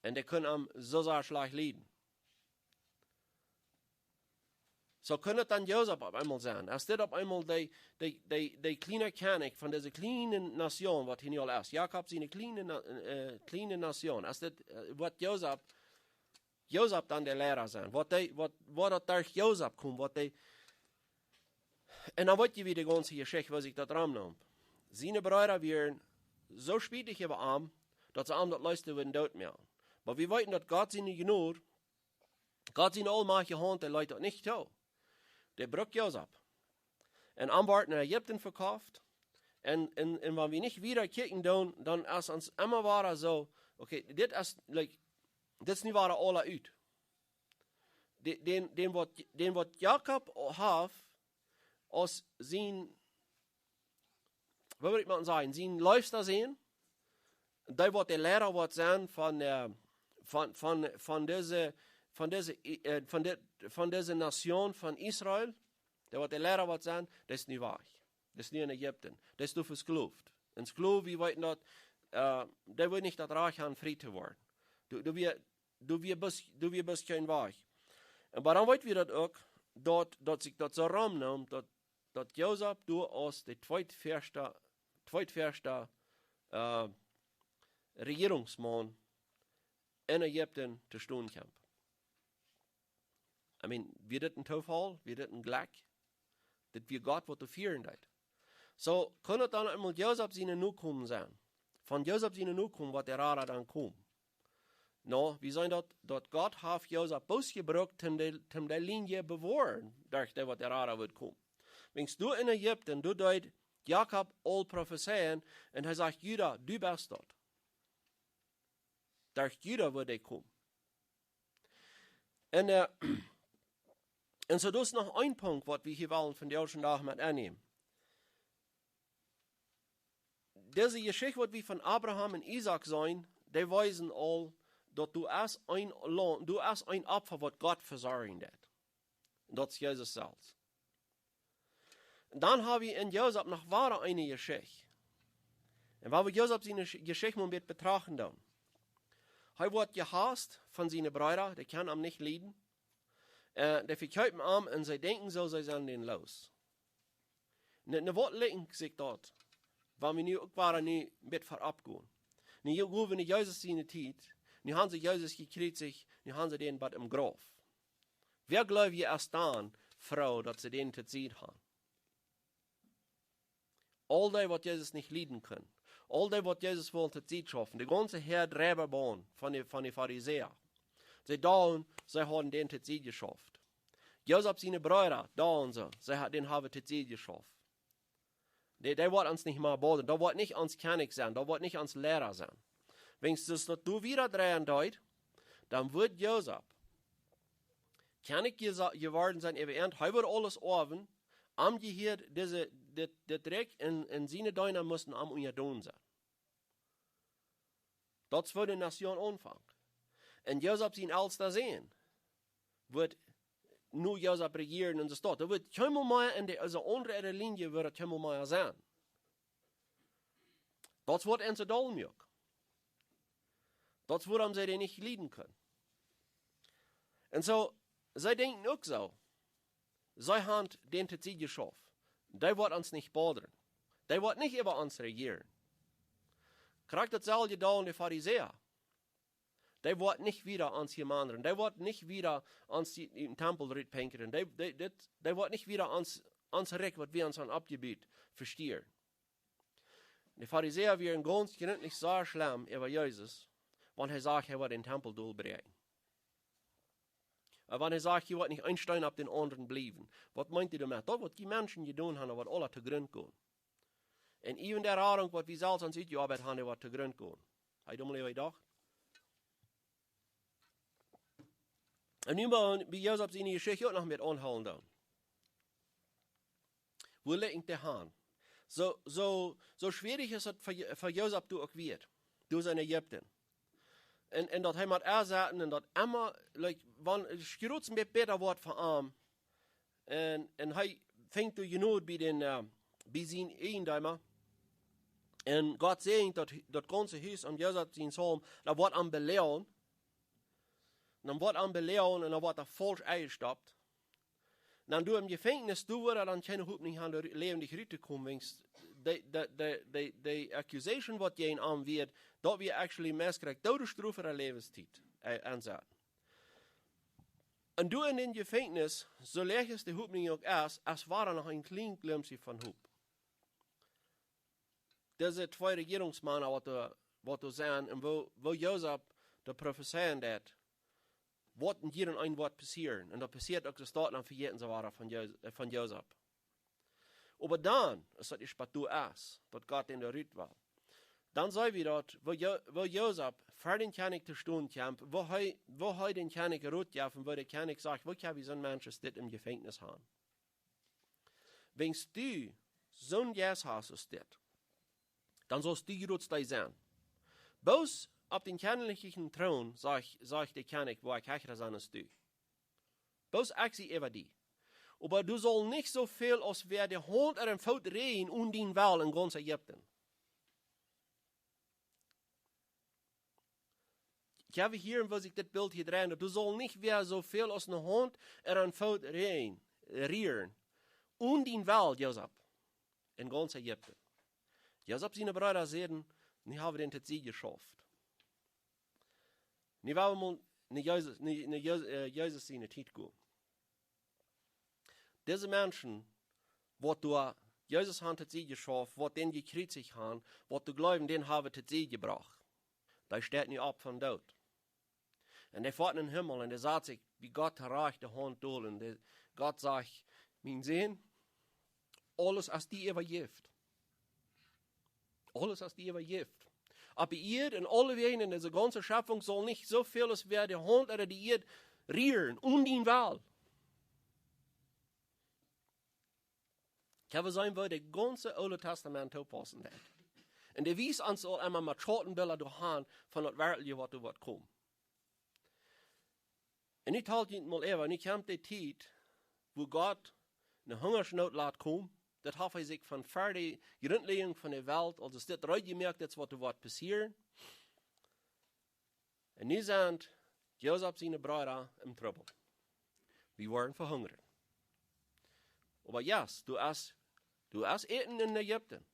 Un dee kunn am soo sea schlajcht lieden. Soo kunn et dan Josef opp eemol sennen. Es dit opp eemol de, de, de, de kjliene Kjennich von dise kjliene Nation, waut hia nu aul es. Jakob siene kjliene Na-, äh, kjliene Nation. Es dit, äh, woat Josef, Josef dan de Leida sennen? Woat dee, woat, woat daut derch Josef komen? Woat dee, un dan weet jie, woo de gaunze Jeschicht, woo sikj daut romnämt. Siene Breeda wieren soo spietich äwa am, daut see am daut leefste wudden doot moaken. Oba wie weeten, daut Gott siene Jnod, Gott siene aulmajchtje Haunt, dee leet daut nich too. Dee brukt Josef. Un am woat no Ägipten vekoft. Un, un, un wan wie nich wieda kjikjen doonen, dan es ons emma wada soo, okay, dit es, like, dit es nu wada aula ut. De-, dän, dän waut, dän waut Jakob haft aus sien, waut well ekj mau sajen, sien leefsta Sän, dee waut de Leida woat sennen von, äh, von, von, von dise, von dise, äh, von de, von dise Nation von Israel, dee waut de Leida waut sent, dee es nu wajch. Dee es nu en Ägipten. Dee es nu vesklowt. En Sklow, wie weeten daut, äh, dee woat nich daut Rajcht haben, frie to woaren. Du, du wia, du wia best, du wia best kjeen Wajch. Un wuarom weet wie daut uk, daut, daut sikj daut soo romnämt, daut, daut Josef doa aus de tweetfäasta, tweetfäasta, äh, Rejierungsmaun en Ägipten to stonen kjemt. I mean, wia dit een Toofall? Wia dit een Jlekj? Dit wia Gott, waut doa fieren deed. Soo, kunn et dan eemol Josef siene Nokomen sennen? Von Josef siene Nokomen, waut de Rada dan kjeem. No, wie seenen daut, daut Gott haft Josef bloos jebrukt, om de, om de Linie bewoaren, derch dee waut de Rada wudd komen. Wiels doa en Ägipten, doa deed Jakob aul profezeien un hee sajcht: "Juda, du best daut." Derch Juda wudd hee komen. Un, äh, un soo, daut es noch een Punkt, waut wie hia wellen vondoag dän Dach met aunnämen. Dise Jeschicht, waut wie von Abraham un Isaak seenen, dee wiesen aul, daut doa es een Laum, doa es een Opfa, waut Gott vesorjen deed. Un daut es Jesus selfst. Un dan hab wie en Josef noch wada eene Jeschicht. Un wan wie Josef siene Jeschicht mol een bät betrachten doonen. Hee woat jehast von siene Breeda, dee kjennen am nich lieden. Äh, dee vekjeepen am un see denkjen soo, see sent dän los. Nu, nu, waut likjt sikj daut? Wan wie nu uk wada nu met verab gonen. Nu, hia gonen wie no Jesus siene Tiet. Nu haben see Jesus jekjriezicht, nu haben see dän bat em Grauf. Wäa jleew jie es dan froo, daut see dän to Sied haben? Aul dee, waut Jesus nich lieden kunnen. Aul dee, waut Jesus wullen to Sied schaufen. De gaunze Häad Räwebon von de, von de Farisäa. See deeden, see hauden dän to Sied jeschauft. Josef siene Breeda, deeden see, see ha-, dän haben to Sied jeschauft. Dee, dee woat ons nich mea bodren. Dee woat nich ons Kjennich sennen. Dee woat nich ons Leida sennen. Wan daut doa wieda dreien deit, dan woat Josef Kjennich jesa-, jeworden sennen äwa an. Hee woat aules oawen. Am jehieet dise, dit, dit Rikj un, un siene Deena musten am unjadon sennen. Daut es woo de Nation aunfangt. Un Josef sien elsta Sän woat nu Josef rejieren en de Staut. Doa woat kjeenmol mea en de, aulsoo aundre äare Linie woat daut kjeenmol mea sennen. Daut woat an see doll moaken. Daut es wuarom see dän nich lieden kunnen. Un soo, see denkjen uk soo. See haben dän to Sied jeschauft. Dee woat ons nich bodren. Dee woat nich äwa ons rejieren. Krakjt daut selwje deeden de Farisäa. Dee woat nich wieda ons hia mandren. Dee woat nich wieda ons ut dän Tempel rutpinkren. Dee, dee, dit, dee woat nich wieda ons, ons Rikj, waut wie ons haben oppjebut, vestieren. De Farisäa wieren gaunz jrintlich sea schlemm äwa Jesus, wan hee säd, hee woat dän Tempel dolbräakjen. Un wan hee säd, hia woat nich een Steen opp dän aundren bliewen. Waut meent hee doamet? Daut, waut dee Menschen jedonen haben, woat aules to Grunt gonen. Un uk de Radunk, waut wie selfst ons utjeoabeit haben, woat to Grunt gonen. Hab jie doa mol äwa jedocht? Un nu mott wie bie Josef siene Jeschicht uk noch met aunhoolen dan. Woo likjt et hia? Soo, soo, soo schwierich es et fa, fa Josef doa uk wia. Doa en Ägipten. Un, un daut hee mott aunsetten un daut emma, like, wan, et jrod een bät bäta woat fa am. Un, un hee finjt doa Jnod bie dän, äh, bie sien Eijendeema. Un Gott säajent daut, daut gaunze Hus aun Josef sien Saum, daut woat am beloont. Dan woat am beloont un dan woat hee faulsch enjestoppt. Dan doa em Jefenkjnis, doa woat hee dan kjeene Hopninj haben, doa läwendich ruttokomen, wiels de, de, de, de, de accusation, waut jäajen am wia, daut wia actually meist krakjt Doodesstrof ooda Läwenstiet, äh, aunsetten. Un doa en dän Jefenkjnis, soo leach aus de Hopninj uk es, es wia noch een kjlien Glimpse von Hopninj. Dise twee Rejierungsmana, waut doa, waut doa sent, un woo, woo Josef doa profezeien deed, waut en jieda een woat passieren. Un daut passieet uk, soo staut, dan vejäten see wada von Jo-, äh, von Josef. Oba dan, aus daut ieescht doa es, daut Gott dän doa rut well, dan seenen wie daut, woo Jo-, woo Josef ver dän Kjennich to stonen kjemt, woo hee, woo hee dän Kjennich Rot jeft un woo de Kjennich sajcht, woo kjenn wie soon Mensch aus dit em Jefenkjnis haben? Wan du soon Jeist hast aus dit, dan saust du jrod doa sennen. Bloos opp dän kjennichlichen Troon, sajcht, sajcht de Kjennich, woa ekj hechra sennen aus du. Bloos ekj sie äwa die. Oba du saust nich soo väl aus wäa de Haunt ooda dän Foot räajen aun dien Well en gaunz Ägipten. Ekj hab hia, woo sikj dit Bilt hia dreit, daut du saust nich wäa soo väl aus ne Haunt ooda dän Foot räajen, rieren. Aun dien Well, Josef, en gaunz Ägipten. Josef siene Breeda säden: "Nu hab wie dän to Sied jeschauft. Nu woa wie mol no Jesus, no, no Jesus, äh, Jesus siene Tiet gonen." Dise Menschen, waut doa Jesus han to Sied jeschauft, waut dän jekjriezicht han, waut doa jleewen, dän hab wie to Sied jebrocht, dee steit nu opp vom Doot. Un dee foat en dän Himmel un dee sat sikj bie Gott to rajchte Haunt dol un dee, Gott sajcht: "Mien Sän, aules es die äwajäft. Aules es die äwajäft. Opp de Ieed un aule Wäaj en dise gaunze Schepfunk saul nich soo väl aus wäa de Haunt ooda de Ieed rieren, aun dien Well." Ekj hab jeseenen, woo de gaunze Oole Tastament toopaussen deit. Un dee wiest ons aul emma met Schautenbilda derch han von daut werkjliche, waut doa woat komen. Un nu talt jie mol äwa, nu kjemt de Tiet, wua Gott ne Hungasnoot lat komen. Daut haft hee sikj von ver de Jrintläajunk von de Welt, aulsoo es dit reed jemoakt, dit es waut doa woat passieren. Un nu sent Josef siene Breeda em Trubbel. Wie woaren vehungren. Oba yes, du hast, du hast Äten en Ägipten.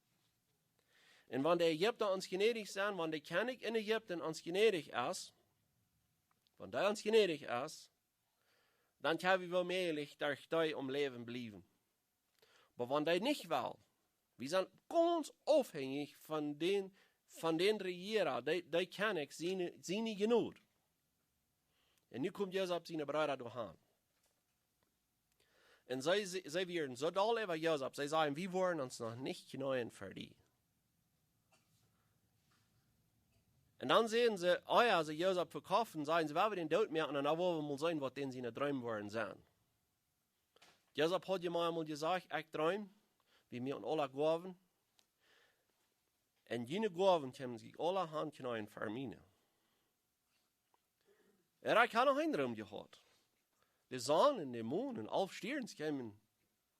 Un wan de Ägipta ons jnädich sent, wan de Kjennich en Ägipten ons jnädich es, wan dee ons jnädich es, dan kjenn wie woomäajlich derch dee aum Läwen bliewen. Oba wan dee nich well, wie sent gaunz aufhänjich von dän, von dän Rejieera, dee, dee Kjennich siene, siene Jnod. Un nu kjemt Josef siene Breeda derch han. Un see, see, see wieren soo doll äwa Josef, see säden: "Wie woaren ons noch nich kjneeen ver die." Un dan säden see: "Oh jo, see Josef vekoft," säden see, "wie woaren dän doot moaken un dan woa wie mol seenen, waut dän siene Dreem woaren sennen." Josef haud je mau emol jesajcht: "Ekj dreem, wie moaken aula Goawen. Un june Goawen kjennen sikj aula han kjneeen ver miene." Un ekj hab noch een Dreem jehaut. De Sonn un de Mon un aul Stierns kjeemen,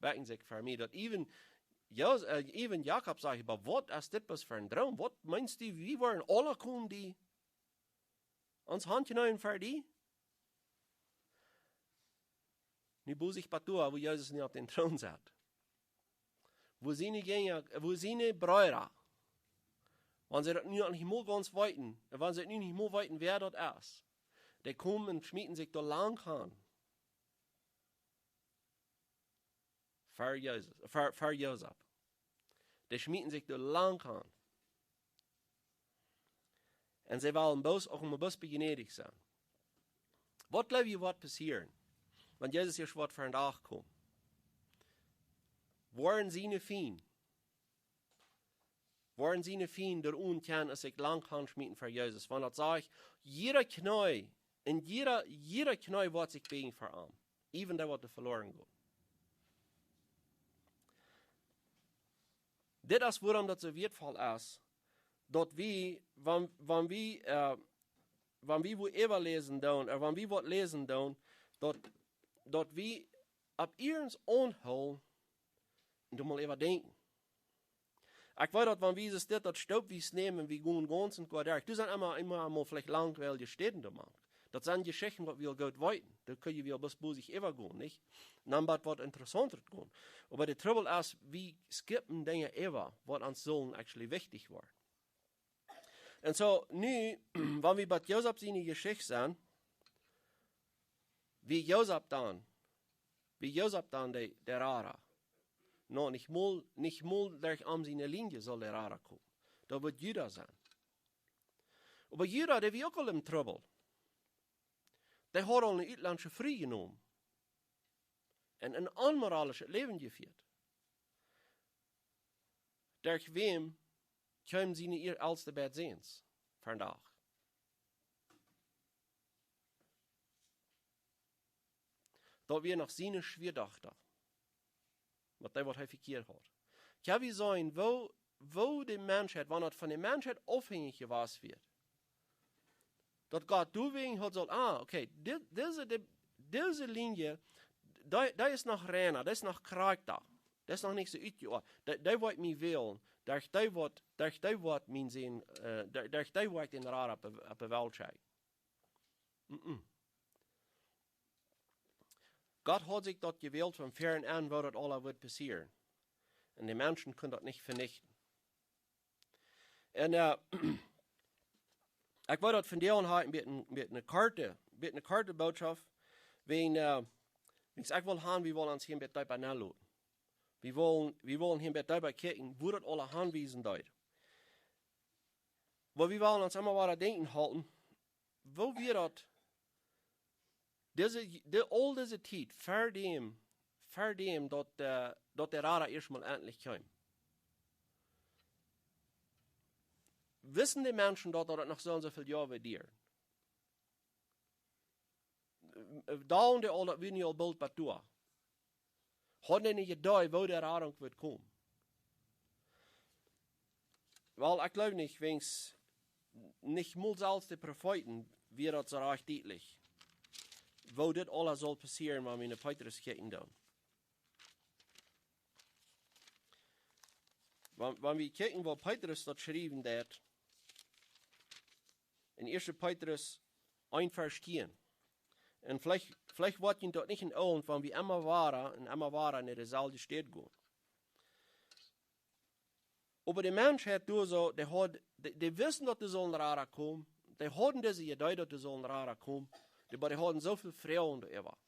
bäakjen sikj ver mie. Daut even, Jo-, äh, even Jakob sajcht: "Oba waut es dit bloos fa een Dreem? Waut meenst du, wie woaren aula komen, dee ons han kjneeen ver die?" Nu buen see bat doa, wua Jesus nu opp dän Troon sett. Wua siene Jinja, wua siene Breeda, wan see daut nu noch nich mol gaunz weeten, wan see nu nich mol weeten, wäa daut es, dee komen un schmieten sikj doa lank han. Ver Jesus, ver, ver Josef. Dee schmieten sikj doa lank han. Un see wellen bloos uk mau bloos bejnädich sennen. Waut jleew jie, waut passieren, wan Jesus ieescht woat ver dän Dach komen? Woaren siene Fiend, woaren siene Fiend doa unjen, aus see lank han schmieten ver Jesus? Wan daut sajcht, jieda Kjnee, un jieda, jieda Kjnee woat sikj bieejen ver am, even dee, waut doa veloaren jeit. Dit es wuarom daut soo wieetvoll es, daut wie, wan, wan wie, äh, wan wie wua äwa läsen doonen, ooda wan wie waut läsen doonen, daut, daut wie opp iernst aunhoolen un doa mol äwa denkjen. Ekj weet daut, wan wie soo dit, daut Stoop wies nämen, wie gonen gaunz un goa derch. Doa sent emma, emma mol veleicht langwieeljich Städen doa mank. Daut sent Jeschichten, waut wie aul goot weeten. Doa kjenn wie aul bloos bosich äwa gonen, nich? Dan woat waut Interessauntet gonen. Oba de Trubbel es, wie skippen Dinja äwa, waut ons sullen actually wichtich woaren. Un soo, nu, wan wie bie Josef siene Jeschicht sent, wia Josef dan, wia Josef dan de, de Rada? No, nich mol, nich mol derch am siene Linie saul de Rada komen. Daut woat Juda sennen. Oba Juda, dee wia uk aul em Trubbel. Dee haud aul ne utlandsche Fru jenomen un een onmoralischet Läwen jefieet. Derch wäm kjeemen siene ea-, elste beid Säns ver dän Dach? Daut wia noch siene Schwiadochta, waut dee, waut hee vekjieet haud. Jo, wie seenen, woo, woo de Menschheit, wan daut von de Menschheit aufhänjich jewast wia, Daut Gott doawäajen haud sult, ah, okay, dit, dise, de, dise Linie, dee, dee es noch reina, dee es noch krakjta, dee es noch nich soo utjeoat. Dee, dee woat mie wälen, derch dee woat, derch dee woat mien Sän, äh, derch, derch dee woat ekj dän Rada opp de, opp de Welt schekjen. Mm-mm. Gott haud sikj daut jewält von väaren aun, woo daut aula wudd passieren. Un de Menschen kunnen daut nich venichten. Un, äh, ekj wull daut vondoag ha, met een, met eene korte, met eene korte Botschaft, wäajen, äh, wäajen ekj well han, wie wellen ons hia een bät deepa nenloten. Wie wellen, wie wellen hia een bät deepa kjikjen, woo daut aula hanwiesen deed. Oba wie wellen ons emma wada denkjen hoolen, woo wia daut, dise, de, aul dise Tiet, ver däm, ver däm daut, äh, daut de Rada ieescht mol entlich kjeem. Wisten de Menschen daut, daut daut noch soo un soo väl Joa wudd dieren? Äh, doa un de aul daut wia nu aul boolt bie doa. Hauden dee nich jedocht, woo de Radunk wudd komen? Well, ekj jleew nich, wäajen nich mol selfst de Profeeten wia daut soo rajcht dietlich, woo dit aules sull passieren, wan wie no Petrus kjikjen dan. Wan, wan wie kjikjen, woo Petrus daut schriewen deed, en Ieeschte Petrus eent Varsch tieen. Un veleicht, veleicht woat junt daut nich enn Oagen, wan wie emma wada un emma wada no deeselwje Städ gonen. Oba de Menschheit doa soo, dee haud, dee, dee wisten, daut doa sull een Rada komen. Dee hauden dise Idee, daut doa sull een Rada komen. Dee, oba dee hauden soo väl Froagen doaräwa.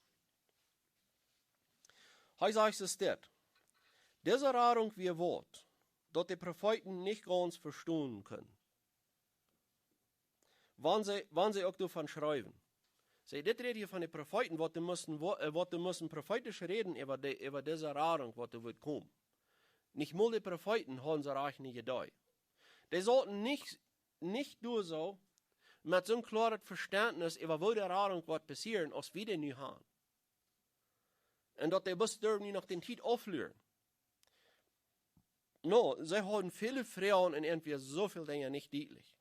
Hee sajcht soo dit: Dise Radunk wia waut, daut de Profeeten nich gaunz vestonen kunnen, wan see, wan see uk doavon schriewen. See, dit rät hia von de Profeeten, waut dee musten, wa-, äh, waut dee musten profeetisch räden äwa de, äwa dise Radunk, waut doa wudd komen. Nich mol de Profeeten hauden soo rajcht eene Idee. Dee sauten nich, nich doa soo met soon kloaret Vestentnis äwa woo de Radunk woat passieren, aus wie dee nu han. Un daut dee bloos derwen nu noch de Tiet aufluren. No, see hauden väle Froagen un irjentwäa soo väl Dinja nich dietlich.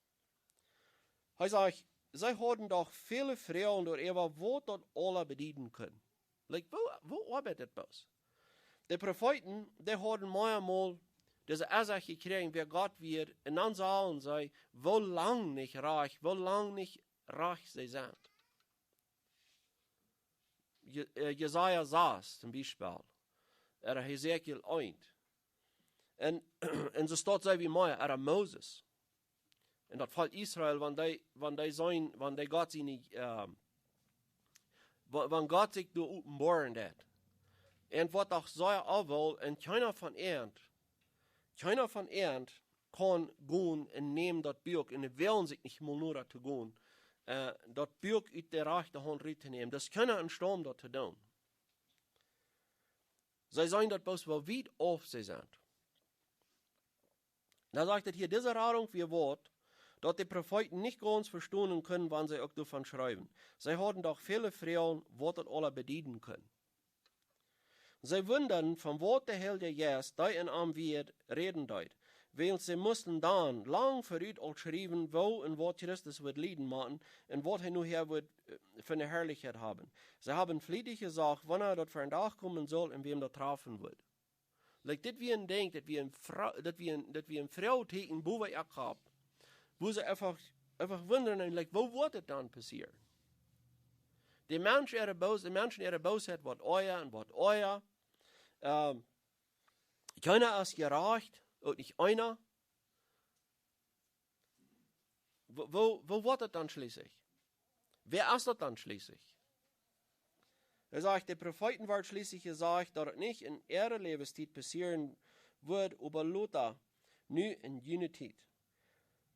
Hee sajcht, see hauden doch väle Froagen doaräwa, waut daut aula bedieden kunn. Like, woo, woo oabeit dit bloos? De Profeeten, dee hauden meamol dise Ieesecht jekjräajen, wäa Gott wia, un dan sagen see, woo lang nich rajcht, woo lang nich rajcht see sent. Je-, äh, Jesaja sas, toom Biespel. Ooda Hesekiel eent. Un, un soo staut see wie mea, ooda Moses. Un daut Volkj Israel, wan dee, wan dee sent, wan dee Gott siene, ähm, wa-, wan Gott sikj doa openboaren deed. Un waut doch sea aul, un kjeena von an, kjeena von an kaun gonen un nämen daut Buak, un dee wellen sikj nich mol no daut to gonen, äh, daut Buak ut de rajchte Haunt rut to nämen. Daut es kjeena em Staund daut to doonen. See seenen daut bloos, woo wiet auf see sent. Dan sajcht et hia, dise Radunk wia waut, daut de Profeeten nich gaunz vestonen kunnen, wan see uk doavon schriewen. See hauden doch väle Froagen, waut daut aula bedieden kunn. See wundaden, von waut de Heilje Jeist, dee enn an wia, räden deed. Wiels see musten dan lang verut aul schriewen, woo un waut Christus wudd lieden motten un waut hee nohäa wudd, äh, fa eene Harlichkjeit haben. See haben flietich jesocht, wanea daut ver dän Dach komen sull un wäm daut trafen wudd. Like, dit wia een Dinkj, dit wia een Fro-, dit wia een, dit wia een Froagtieekjen bowen äa Kopp, wua see eefach, eefach wundren un, like, woo woat et dan passieren? De Mensch äare Boos-, de Menschen äare Boosheit woat oaja un woat oaja. Ähm, kjeena es jerajcht, uk nich eena. Woo, woo, woo woat et dan schlieslich? Wäa es daut dan schlieslich? Hee sajcht, de Profeeten wort schlieslich jesajcht, daut et nich enn äare Läwenstiet passieren wudd, oba lota, nu enn june Tiet.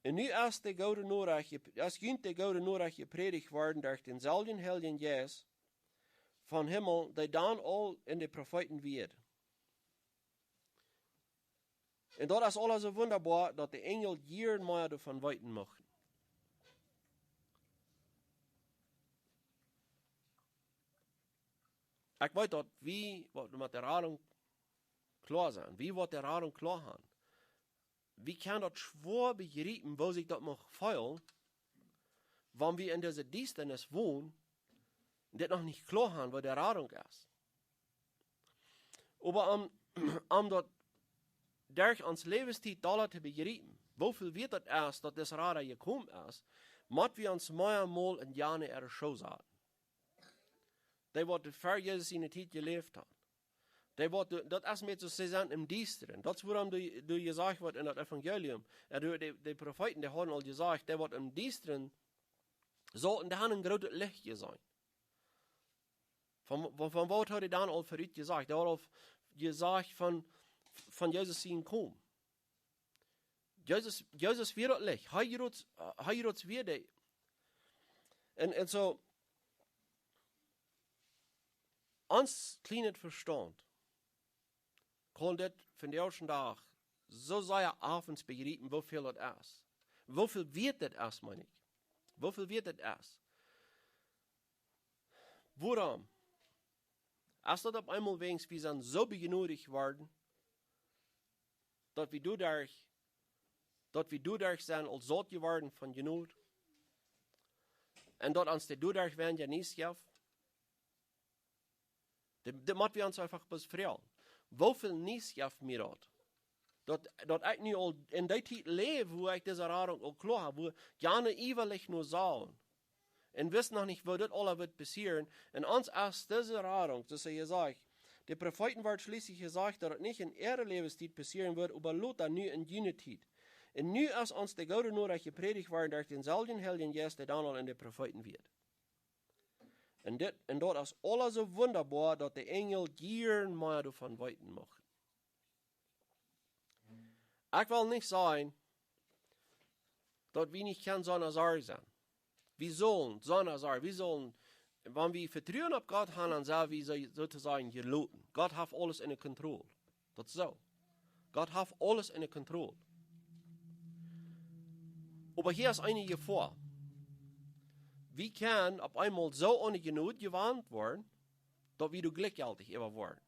Un nu es de goode Norecht jep-, es junt de goode Norecht jeprädicht worden derch dänselwjen Heiljen Jeist vom Himmel, dee dan aul enn de Profeeten wia. Un daut es aules soo wundaboa, daut de Enjel jieren mea doavon weeten muchten. Ekj weet daut wie, waut met de Radunk kloa sent, wie waut de Radunk kloa han, wie kjennen daut schwoa bejriepen, woo sikj daut mucht feelen, wan wie en dise Diestanis wonen, dit noch nich kloa han, woo de Radunk es. Oba om, om daut derch ons Läwenstiet dolla to bejriepen, woo väl wieet daut es, daut dis Rada jekomen es, mott wie ons mea mol en jane äare Schoo saten. Dee waut ver Jesus siene Tiet jeläft haud. Dee waut, daut es met soo, see sent em Diestren. Daut es wuarom doa, doa jesajcht woat en daut Evangelium. Un doa de, de Profeeten, dee hauden aul jesajcht, dee waut em Diestren sauten, dee han een grootet Licht jeseenen. Von, von, von waut haud hee dan aul verut jesajcht? Hee haud aul jesajcht von, von Jesus sien Komen. Jesus, Jesus wia daut Licht. Hee jrots, hee jrots wia dee. Un, un soo, ons kjlienet Vestaunt kaun dit vondoag dän Dach soo sea oft bejriepen, woo väl daut es. Woo väl wieet daut es, meen ekj. Woo väl wieet daut es. Wuarom? Es daut opp eemol wäajens, wie sent soo bejnodicht worden, daut wie doaderch, daut wie doaderch sent aul saut jeworden von Jnod. Un daut ons de doaderch weinja Nies jeft. Daut, daut mott wie ons eefach bloos froagen. Woo väl Nies jeft mie daut? Daut, daut ekj nu aul en dee Tiet läw, wua ekj dise Radunk aul kloa hab, wua jane iewalich no saul. Un wist noch nich, woo dit aula wudd passieren. Un ons es dise Radunk, soo aus hee jesajcht, de Profeeten wort schlieslich jesajcht, daut et nich en äare Läwenstiet passieren wudd, oba lota nu en june Tiet. Un nu es ons de goode Norecht jeprädicht worden derch dänselwjen Heiljen Jeist, dee dan aul en de Profeeten wia. Un dit, un daut es aules soo wundaboa, daut de Enjel jieren mea doavon weeten muchten. Ekj well nich sajen, daut wie nich kjennen soo een Sorja sennen. Wie sellen soo een Sorja, wie sellen, wan wie Vetruen opp Gott haben, dan sent wie soo, soo to sajen jeloten. Gott haft aules enne Kontroll. Daut es soo. Gott haft aules enne Kontroll. Oba hia es eene Jefoa. Wie kjennen opp eemol soo aun de Jnod jewant woaren, daut wie doa jlikjjeltich äwa woaren.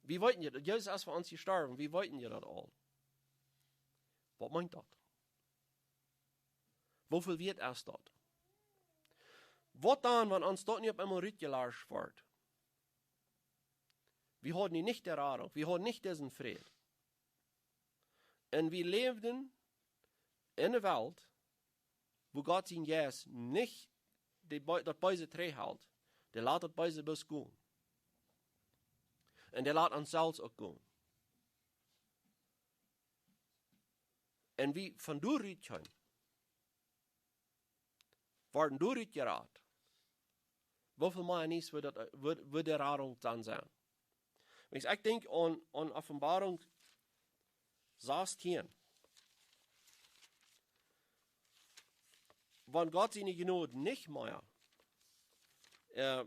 Wie weeten je, daut Jesus es fa ons jestorwen, wie weeten je daut aul. Waut meent daut? Woo väl wieet es daut? Waut dan, wan ons daut nu opp eemol rutjelascht woat? Wie hauden nu nich de Radunk, wie hauden nich disen Fräd. Un wie läwden en eene Welt, wua Gott sien Jeist nich de Bee-, daut Beese trigjhelt. Dee lat daut Beese bloos gonen. Un dee lat ons selfst uk gonen. Un wie von doa rut kjeemen, worden doa rut jerat. Woo väl mea Nies wudd daut, wudd, wudd de Radunk dan sennen? Wan ekj denkj aun, aun Openboarunk sastieen. Wan Gott siene Jnod nich mea, äh,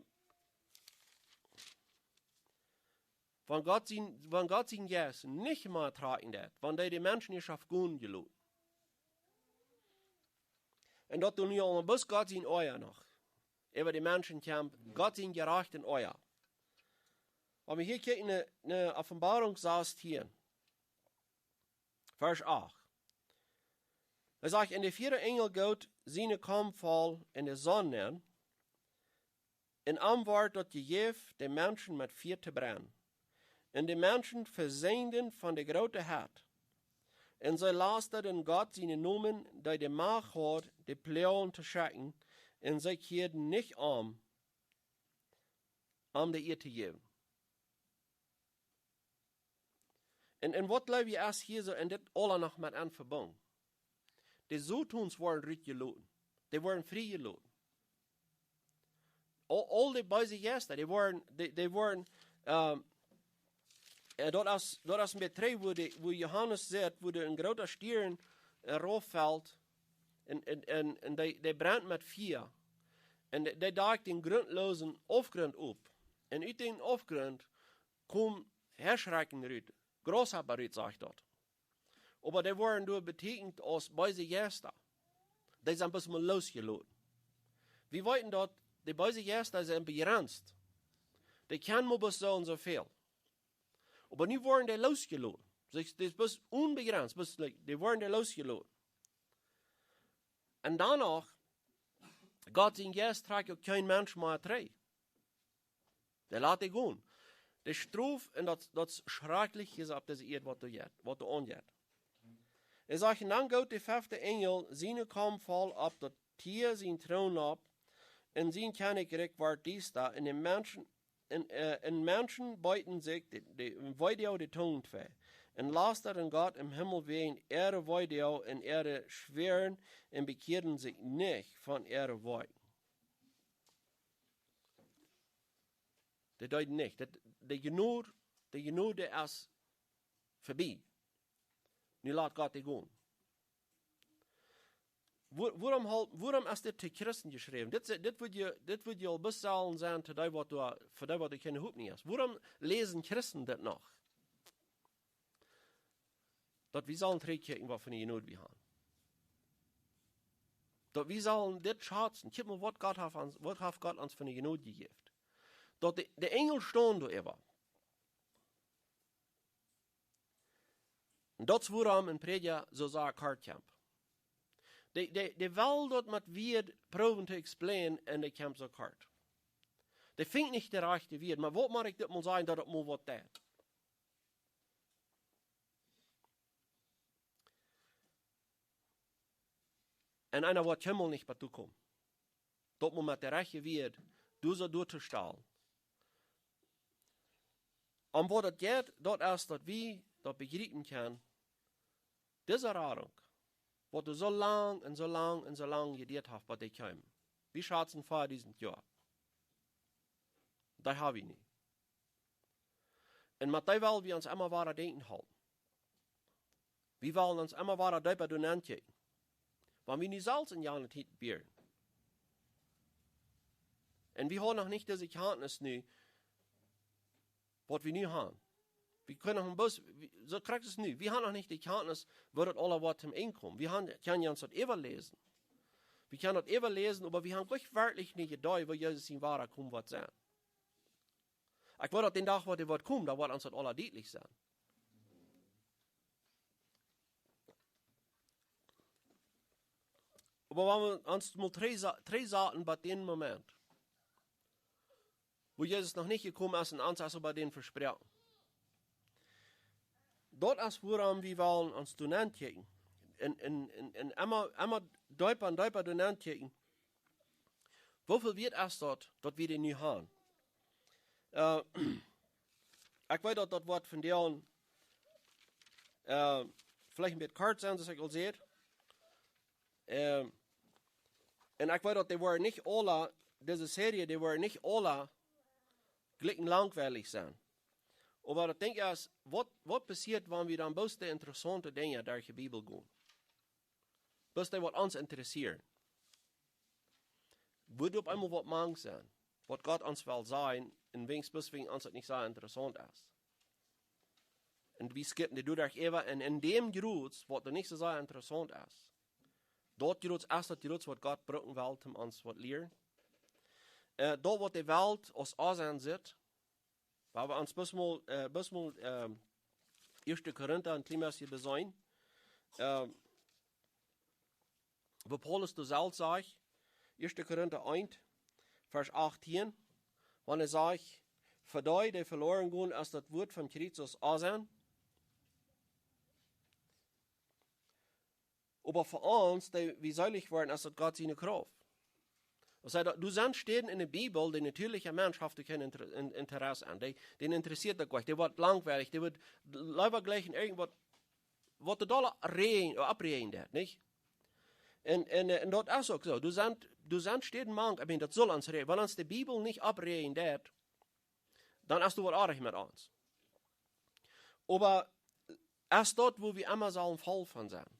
wan Gott sien, wan Gott sien Jeist nich mea trakjen deit, wan dee de Menschen nich haft gonen jeloten. Un daut doonen nu aulmol bloos Gott sien Oaja noch äwa de Menschen kjemt, Gott sien jerajchtet Oaja. Wan wie hia kjikjen no, no Openboarunk sastieen, Varsch acht. Hee sajcht: "Un de vieede Enjel goot siene Kom voll en de Sonn nenn, un am wort daut jejäft, de Menschen met Fia to brennen. Un de Menschen veseenden von de groote Hett. Un see lastaden Gott sienen Nomen, dee de Macht haud, de Ploagen to schekjen, un see kjieeden nich om, om de Ea to jäwen." Un, un waut jleew jie es hia soo en dit aula noch met aun vebungen? De Sotons worden rutjeloten. Dee worden frie jeloten. Aul, aul de beese Jeista, dee worden, dee, dee worden, ähm, äh, daut es, daut es met dree, wua de, wua Johanes sajcht, wua de een groota Stiern, äh, rauffelt, un, un, un, un dee, dee brent met Fia. Un dee, dee dakjt dän gruntlosen Aufgrunt opp. Un ut dän Aufgrunt kjeemen Herschrecken rut, Grausshoppa rut, sajcht daut. Oba dee worden doa beteekjent aus beese Jeista. Dee sent bloos mol losjeloten. Wie weeten daut, de beese Jeista sent bejrenst. Dee kjennen mau bloos soo un soo väl. Oba nu worden dee losjeloten. Soo, dee es bloos onbejrenst, bloos, like, dee worden dee losjeloten. Un doano Gott sien Jeist trakjt uk kjeen Mensch mea trigj. Dee lat dee gonen. De Strof un daut, daut Schrakjlichste opp dise Ieed, waut doa jeit, waut doa aunjeit. Hee sajcht: "Un dan goot de fefte Enjel siene Kaum voll opp daut Tia sien Troon opp, un sien Kjennichrikj wort diesta, un de Menschen, un, äh, un Menschen beeten sikj de, de, Weedoag de Tungen twei, un lastaden Gott em Himmel wäajen äare Weedoag un äare Schwäaren, un bekjieeden sikj nich von äare Woakjen." Dee deeden nich. Daut, de Jnod, de Jnod es verbie. Nu lat Gott dee gonen. Wo-, wuarom hal-, wuarom es dit to Christen jeschräwen? Dit se-, dit wudd je, dit wudd je aul best sellen sennen to dee, waut doa, fa dee, waut doa kjeene Hopninj es. Wuarom läsen Christen dit noch? Daut wie sellen trigjkjikjen, waut fa eene Jnod wie haben. Daut wie sellen dit schazen. Kjikj mol, waut Gott haft ons, waut haft Gott ons fa eene Jnod jejäft. Daut de, de Enjel stonen doa äwa. Un daut es wuarom een Prädja soo sea kort kjemt. Dee, dee, dee well daut met Wieed proowen to explainen un dee kjemt soo kort. Dee finjt nich de rajchte Wieed, oba waut mott ekj dit mol sajen, daut et mol waut deit? Un eena woat kjeenmol nich bat tokomen. Daut mol met de rajchte Wieed, doa soo doa to stalen. Om waut et jeit, daut es daut wie daut bejriepen kjennen, dise Radunk, waut doa soo lang un soo lang un soo lang jedieet haft, waut dee kjeem. Wie schazen veadusent Joa. Dee hab wie nu. Un met dee well wie ons emma wada denkjen hoolen. Wie wellen ons emma wada deepa doa nenkjikjen. Wan wie nu selfst en jane Tiet wieren. Un wie haben noch nich dise Kjantnis nu, waut wie nu haben. Wie kjennen noch een bät, wie, soo krakjt es nu. Wie haben noch nich de Kjantnis, woo daut aules woat toom Enj komen. Wie haben, kjennen ons daut äwaläsen. Wie kjennen daut äwaläsen, oba wie haben nich werkjlich nich Iedee, woo Jesus sien Wadakomen woat sennen. Ekj weet daut dän Dach, waut hee woat komen, dan woat ons daut aula dietlich sennen. Oba wan wie ons mol trigj-, trigjsaten bat dän Moment, woo Jesus noch nich jekomen es un ons es oba dän vesproaken. Daut es wuarom wie wellen ons doa nenkjikjen. Un, un, un, un emma, emma deepa un deepa doa nenkjikjen. Woo väl wieet es daut, daut wie dee nu haben? Äh, ekj weet daut daut woat vondoag, äh, veleicht een bät kort sennen, soo aus ekj aul säd. Äh, un ekj weet daut dee woaren nich aula, dise Serie, dee woaren nich aula jlikj langwielich sennen. Oba daut Dinkj es, waut, waut passieet, wan wie dan bloos de interessaunte Dinja derch de Bibel gonen? Bloos dee, waut ons interessieren. Woat opp eemol waut mank sennen, waut Gott ons well sajen, un weens bloos wäajen ons daut nich soo interessaunt es. Un wie skippen dee doaderch äwa, un en däm Jroots, waut doa nich soo sea interessaunt es, daut Jroots es daut Jroots, waut Gott brucken well, om ons waut lieren. Äh, daut, waut de Welt aus Aunseenen sitt, wua wie ons bloos mol, äh, bloos mol, ähm, Ieeschte Korinta een kjlien bät besennen. Ähm, wua Paulus doa selfst sajcht, Ieeschte Korinta eent, Varsch achtieen, wan hee sajcht: "Fa dee, dee veloren gonen, es daut Wuat von Christus Aunseenen. Oba fa ons, dee wie seelich woaren, es daut Gott siene Krauft." Daut sajcht, doa sent Städen en de Bibel, de natieelja Mensch haft doa kjeen Inter-, In-, Interesse aun. Dee, dän interessieet daut nich. Dee woat langwielich. Dee woat leewa jlikj en irjent waut, waut de dolla räajen, äh, oppräajen deit, nich? Un, un, äh, un daut es uk soo. Doa sent, doa sent Städen mank, I mean, daut saul ons räajen. Wan ons de Bibel nich oppräajen deit, dan es doa waut oajch met ons. Oba es daut, wua wie emma sellen voll von sennen?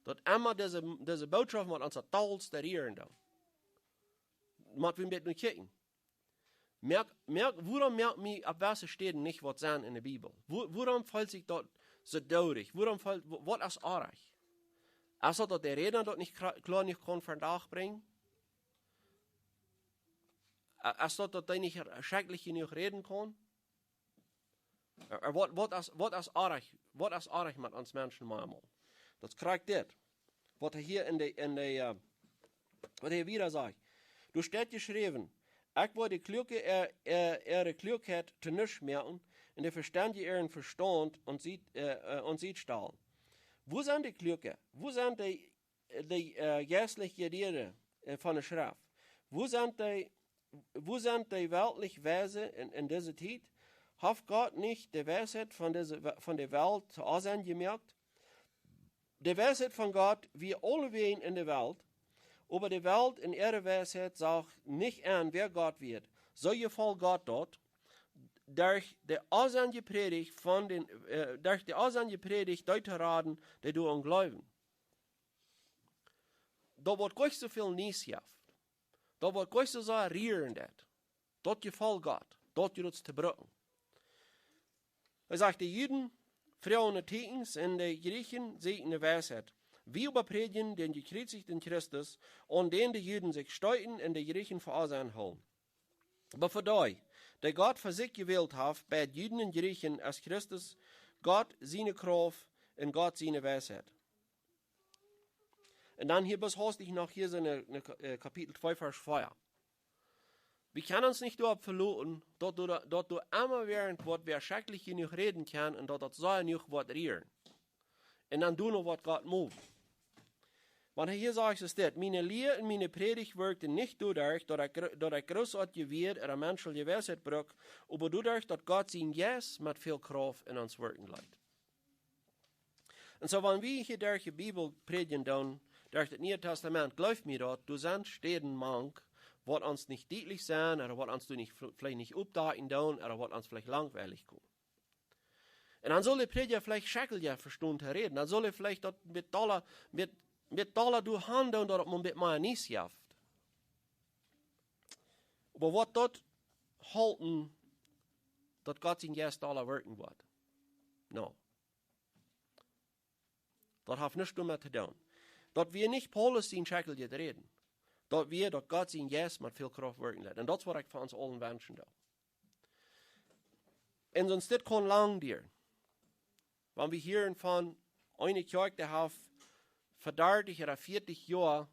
Daut emma dise, dise Bootschoft mott ons daut dollste rieren dan. Mott wie een bät no kjikjen. Moakt, moakt, wuarom moakt mie opp jewesse Städen nich waut sennen en de Bibel? Wua-, wuarom feelt sikj daut soo doodich? Wuarom feelt, wa-, waut es oajch? Es daut, daut de Rädna daut nich kra-, kloa nich kaun vondoag brinjen? Äh, es daut, daut hee nich schrakjlich jenuach räden kaun? Äh, äh, waut, waut es, waut es oajch, waut es oajch met ons Menschen mau emol? Daut kjricht dit. Waut hee hia en de, en de, äh, waut hee wieda sajcht. Doa steit jeschräwen: "Ekj woa de Kluake äa, äa, äare Kluakheit to nuscht moaken un de Vestendje äaren Vestaunt aun Sied, äh, äh, aun Sied stalen." Wua sent de Kluake? Wua sent de, de, äh, jeistlich Jelieede, äh, von de Schreft? Wua sent de, wua sent de weltlich Weise en, en dise Tiet? Haft Gott nich de Weisheit von dise We-, von de Welt to Onsenn jemoakt? De Weisheit von Gott wia aulewäajen en de Welt, oba de Welt en äare Weisheit sach nich en, wäa Gott wia. Soo jefoll Gott daut, derch de Onsennje Prädicht von dän, äh, derch de Onsennje Prädicht dee to raden, dee doaraun jleewen. Daut woat nich soo väl Niees jäwen. Daut woat nich soo sea rieren, daut. Daut jefoll Gott. Daut jeft daut to brucken. Hee sajcht: "De Juden froagen no Tieekjens un de Jrieechen säkjen no Weisheit. Wie oba prädjen dän jekjriezichten Christus, aun dän de Juden sikj steeten un de Jrieechen fa Onsenn hoolen. Oba fa dee, dee Gott fa sikj jewält haft, bie Juden un Jrieechen es Christus Gott siene Krauft un Gott siene Weisheit." Un dan hia bloos hastich noch hia soo en, en, äh, Kapitel twee, Varsch vea. Wie kjennen ons nich doaropp veloten, daut doa, daut doa emma wäarent woat wäa schrakjlich jenuach räden kjennen un daut daut sea jenuach woat rieren. Un dan doonen waut Gott mott. Wan hee hia sajcht, es dit: "Miene Lia un miene Prädicht wirkjten nich doaderch, daut ekj gro-, daut ekj grootoatje Wieed ooda menschelje Weisheit bruck, oba doaderch, daut Gott sien Jeist met väl Krauft en ons wirkjen leet." Un soo, wan wie hia derch de Bibel prädjen doonen, derch daut Niee Tastament, jleew mie daut, doa sent Städen mank, waut ons nich dietlich sent, ooda waut ons doa nich, veleicht nich oppdakjen doonen, ooda waut ons veleicht langwielich komen. Un dan saul de Prädja veleicht schrakjlicha vestonen to räden. Dan saul hee veleicht daut met dolla, met, met dolla derchgonen doonen, daut et mau met mea Niees jeft. Oba woat daut halpen, daut Gott sien Jeist dolla wirkjen woat? No. Daut haft nuscht doamet to doonen. Daut wia nich Paulus sien schrakjlichet Räden. Daut wia, daut Gott sien Jeist met väl Krauft wirkjen leet. Un daut es waut ekj fa ons aule wenschen doo. Un soo, dit kaun lang dieren. Wan wie hieren von eene Kjoakj, dee haft fa dartich ooda vieetich Joa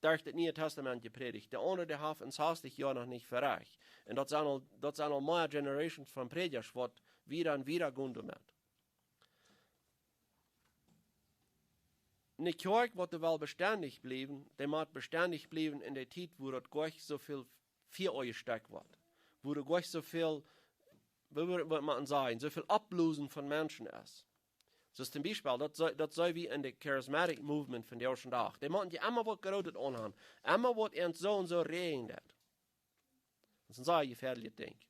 derch daut Niee Tastament jeprädicht. De aundre, dee haft en sastich Joa noch nich verecht. Un daut sent aul, daut sent aul mea Generations von Prädjasch, waut wieda un wieda gonen doamet. Eene Kjoakj, waut doa well bestendich bliewen, dee mott bestendich bliewen en de Tiet, wua daut nich soo väl Fia aunjestekjt woat. Wua doa nich soo väl, woo, woo, waut maun sajen, soo väl Oppblosen von Menschen es. Soo aus toom Biespel, daut see, daut see wie en de Charismatic Movement von de ieeschte Dach. Dee motten je emma waut Grootet aunhaben. Emma waut an soo un soo räajen deit. Daut es een sea jefäadlichet Dinkj.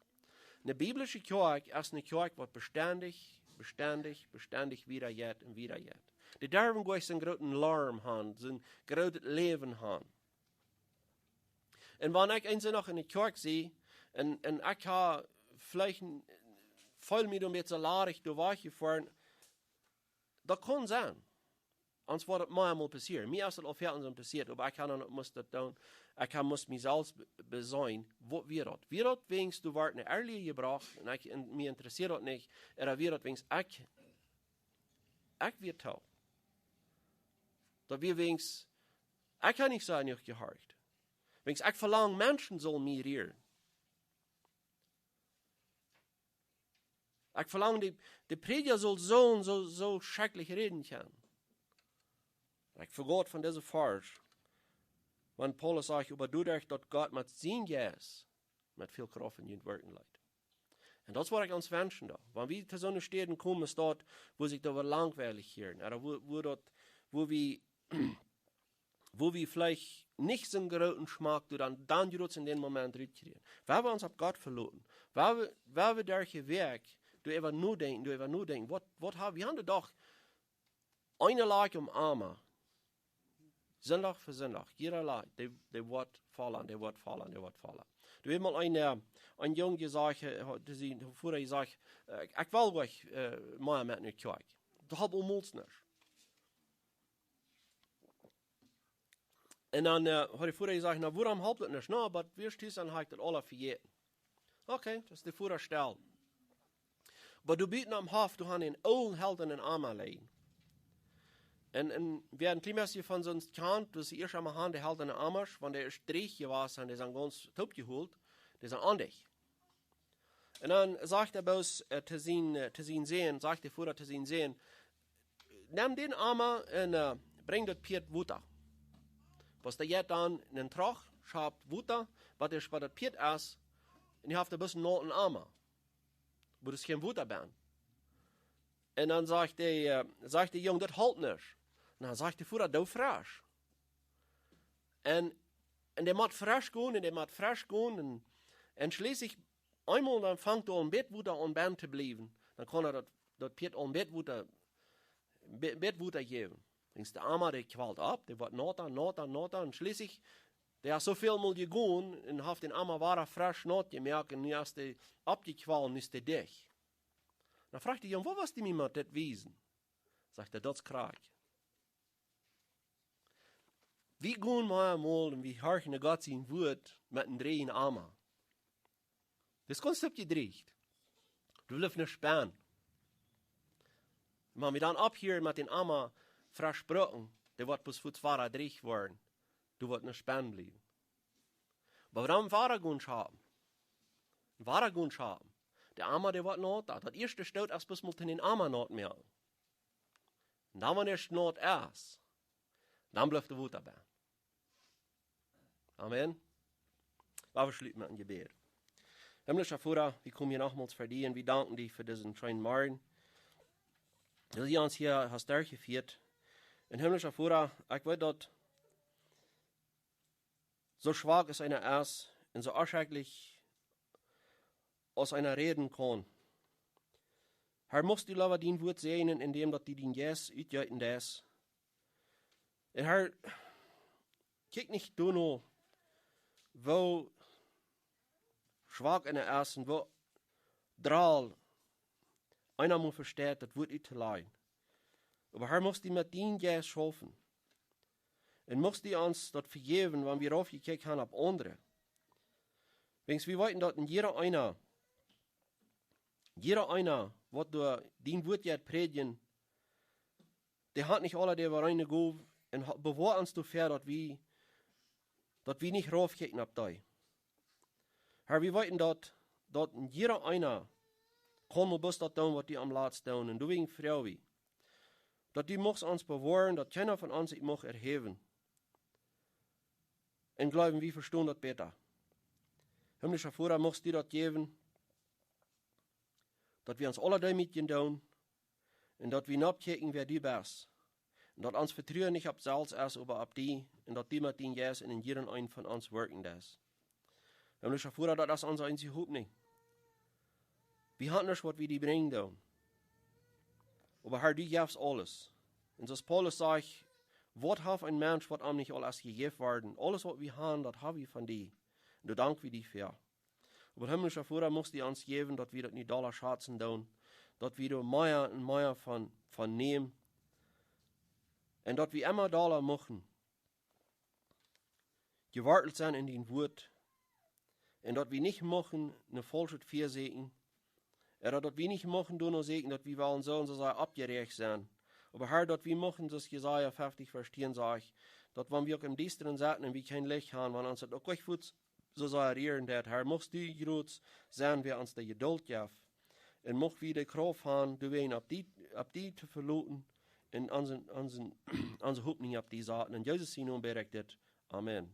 Eene biblische Kjoakj es eene Kjoakj, waut bestendich, bestendich, bestendich wieda jeit un wieda jeit. Dee derwen nich soo'n grooten Larm haben, soo'n grootet Läwen haben. Un wan ekj eemol noch en de Kjoakj sie, un, un ekj hab veleicht een, feel mie een bät ladich doa wajch jefoaren, daut kaun sennen. Ons woat daut mau mol passieren. Mie es daut aul väl mol passieet, oba ekj hab dan must daut doonen. Ekj hab must mie selfst be-, besennen, waut wia daut? Wia daut wäajens doa wort eene Earlie jebrocht, un ekj, un mie interesieet daut nich, ooda wia daut wäajens ekj, ekj wia too. Daut wia wäajens, ekj hab nich soo jenuach jehorcht. Wäajens ekj velang, Menschen sullen mie rieren. Ekj velang, de, de Prädja saul soo un soo, soo schrakjlich räden kjennen. Ekj vegoot von dise Varsch, wan Paulus sajcht, oba doaderch daut Gott met sienen Jeist met väl Krauft en junt wirkjen leet. Un daut es waut ekj ons wenschen doo. Wan wie to soone Städen komen, es daut, wua sikj daut woat langwielich hieren, ooda wua, wua daut, wua wie, wua wie veleicht nich soo'n grooten Schmack doa dan, dan jrods en dän Moment rutkjrieen. Wan wie ons opp Gott veloten, wan wie, wan wie derch de Wäakj doaräwa nodenkjen, doaräwa nodenkjen, waut, waut hab, wie haben doch eene Lajch om Ama. Sindach fa Sindach, jieda Lajch, dee, dee woat faulen, dee woat faulen, dee woat faulen. Doa haft mol een, äh, een Jung jesajcht, äh, haud, dee sien Voda jesajcht, äh, ekj, ekj well nich, äh, mea met no Kjoakj. Daut halpt aulemol nuscht. Un dan, äh, haud de Voda jesajcht: "Na, wuarom halpt daut nich?" "Na, oba wie steen, dan hab ekj daut aula vejäten." Okay, daut es de Voda stell. Oba doa buten aum Hoff, doa haud een oolen Held en Ama lijen. Un, un wäa een kjlien bät von soon kjant, daut es ieescht emol han, dee helt aun de Amasch, wan dee es dreech jewast, dee sent gaunz toopjehoolt, dee sent aundicht. Un dan sajcht hee bloos, äh, to sien, äh, to sien Sän, sajcht de Voda to sien Sän: "Nem dän Ama un, äh, brinj daut Pieet Wota." Waut dee jeit dan en Troch, schaupt Wota, waut es, waut daut Pieet es, un dee haft een bät een nauten Ama, wua daut kjeen Wota benn. Un dan sajcht de, äh, sajcht de Jung: "Daut helt nich." Na, sajcht de Voda: "Doo fresch." Un, un dee mott fresch gonen, un dee mott fresch gonen, un, un schlieslich eemol dan fangt doa een bät Wota aun bennen to bliewen. Dan kaun hee daut, daut Pieet een bät Wota, bä-, bät Wota jäwen. Wiels de Ama, dee kjwalt opp, dee woat nota, nota, nota, un schlieslich, dee haft soo väl mol jegonen un haft dän Ama wada fresch naut jemoakt, un nu es dee oppjekjwalt, nu es dee dicht. Dan froagt de Jung: "Waut west du mie met dit wiesen?" Sajcht hee: "Daut es krakjt." Wie gonen mau emol un wie horchen no Gott sien Wuat met een dreejen Ama. Daut es gaunz jedreecht. Doa blift nuscht bennen. Wan wie dan opphieren met dän Ama fresch brucken, dee woat bloos fuaz wada dreech woaren. Doa woat nuscht bennen bliewen. Oba wie dan wada gonen schaupen. Wada gonen schaupen. De Ama, dee woat nota. Daut ieeschte Stoot es bloos mol dän Ama naut moaken. Un dan, wan et naut es, dan blift daut Wota bennen. Amen. Lot ons schluten met een Jebäd. Himmlischa Voda, wie komen hia nochmols ver die un wie danken die fa disen scheenen Morjen, daut du ons hia hast derchjefieet. Un himmlischa Voda, ekj weet, daut soo schwak aus eena es un soo onschekjlich aus eena räden kaun, Herr, muchst du leewa dien Wuat säajnen, endäm daut du dien Jeist utjeeten deist. Un Herr, kjikj nich doano, woo schwak eena es un woo droll eena mau vesteit, daut Wuat uttolajen. Oba Herr, muchst du met dien Jeist schaufen. Un muchst du ons daut vejäwen, wan wie raufjekjikjt han opp aundre. Wiels wie weeten, daut en jieda eena, jieda eena, waut doa dien Wuat jeit prädjen, dee haft nich aule de reine Gow, un ha-, bewoa ons doafäa, daut wie, daut wie nich raufkjikjen opp dee. Herr, wie weeten, daut, daut en jieda eena kaun mau bloos daut doonen, waut du am latst doonen. Un doawäajen froag wie, daut du muchst ons bewoaren, daut kjeena von ons sikj mucht erhäwen un jleewen, wie vestonen daut bäta. Himmlischa Voda, muchst du daut jäwen, daut wie ons aula deemootjen doonen un daut wie nopp kjikjen, wäa du best. Un daut ons Vetruen nich opp selfst es, oba opp die. Un daut du met dien Jeist en jieda eenen von ons woakjen deist. Himmlischa Voda, daut es onse eensje Hopninj. Wie han nuscht, waut wie die brinjen doonen. Oba Herr, du jefst aules. Un soo aus Paulus sajcht: "Waut haft een Mensch, waut am nich aul es jejäft worden?" Aules, waut wie han, daut ha wie von die. Un doa dank wie die fäa. Oba himmlischa Voda, muchst du ons jäwen, daut wie daut nu dolla schazen doonen, daut wie doa mea un mea von, von nämen, un daut wie emma dolla muchten jewortelt sennen en dien Wuat, un daut wie nich muchten een faulschet Fia säkjen, ooda daut wie nich muchten doano säkjen, daut wie wellen soo un soo sea oppjerecht sennen. Oba Herr, daut wie muchten, soo aus Jesaja fefzig Varsch tieen sajcht, daut wan wie uk em Diestren setten un wie kjeen Licht han, wan ons daut uk nich fuaz soo sea rieren deit, Herr, muchst du jrod sennen, wäa ons de Jedult jeft. Un mucht wie de Krauft han, doawäajen opp die, opp die to veloten un onse, onse, onse Hopninj opp die saten. En Jesus sien Nomen bäd ekj dit. Amen.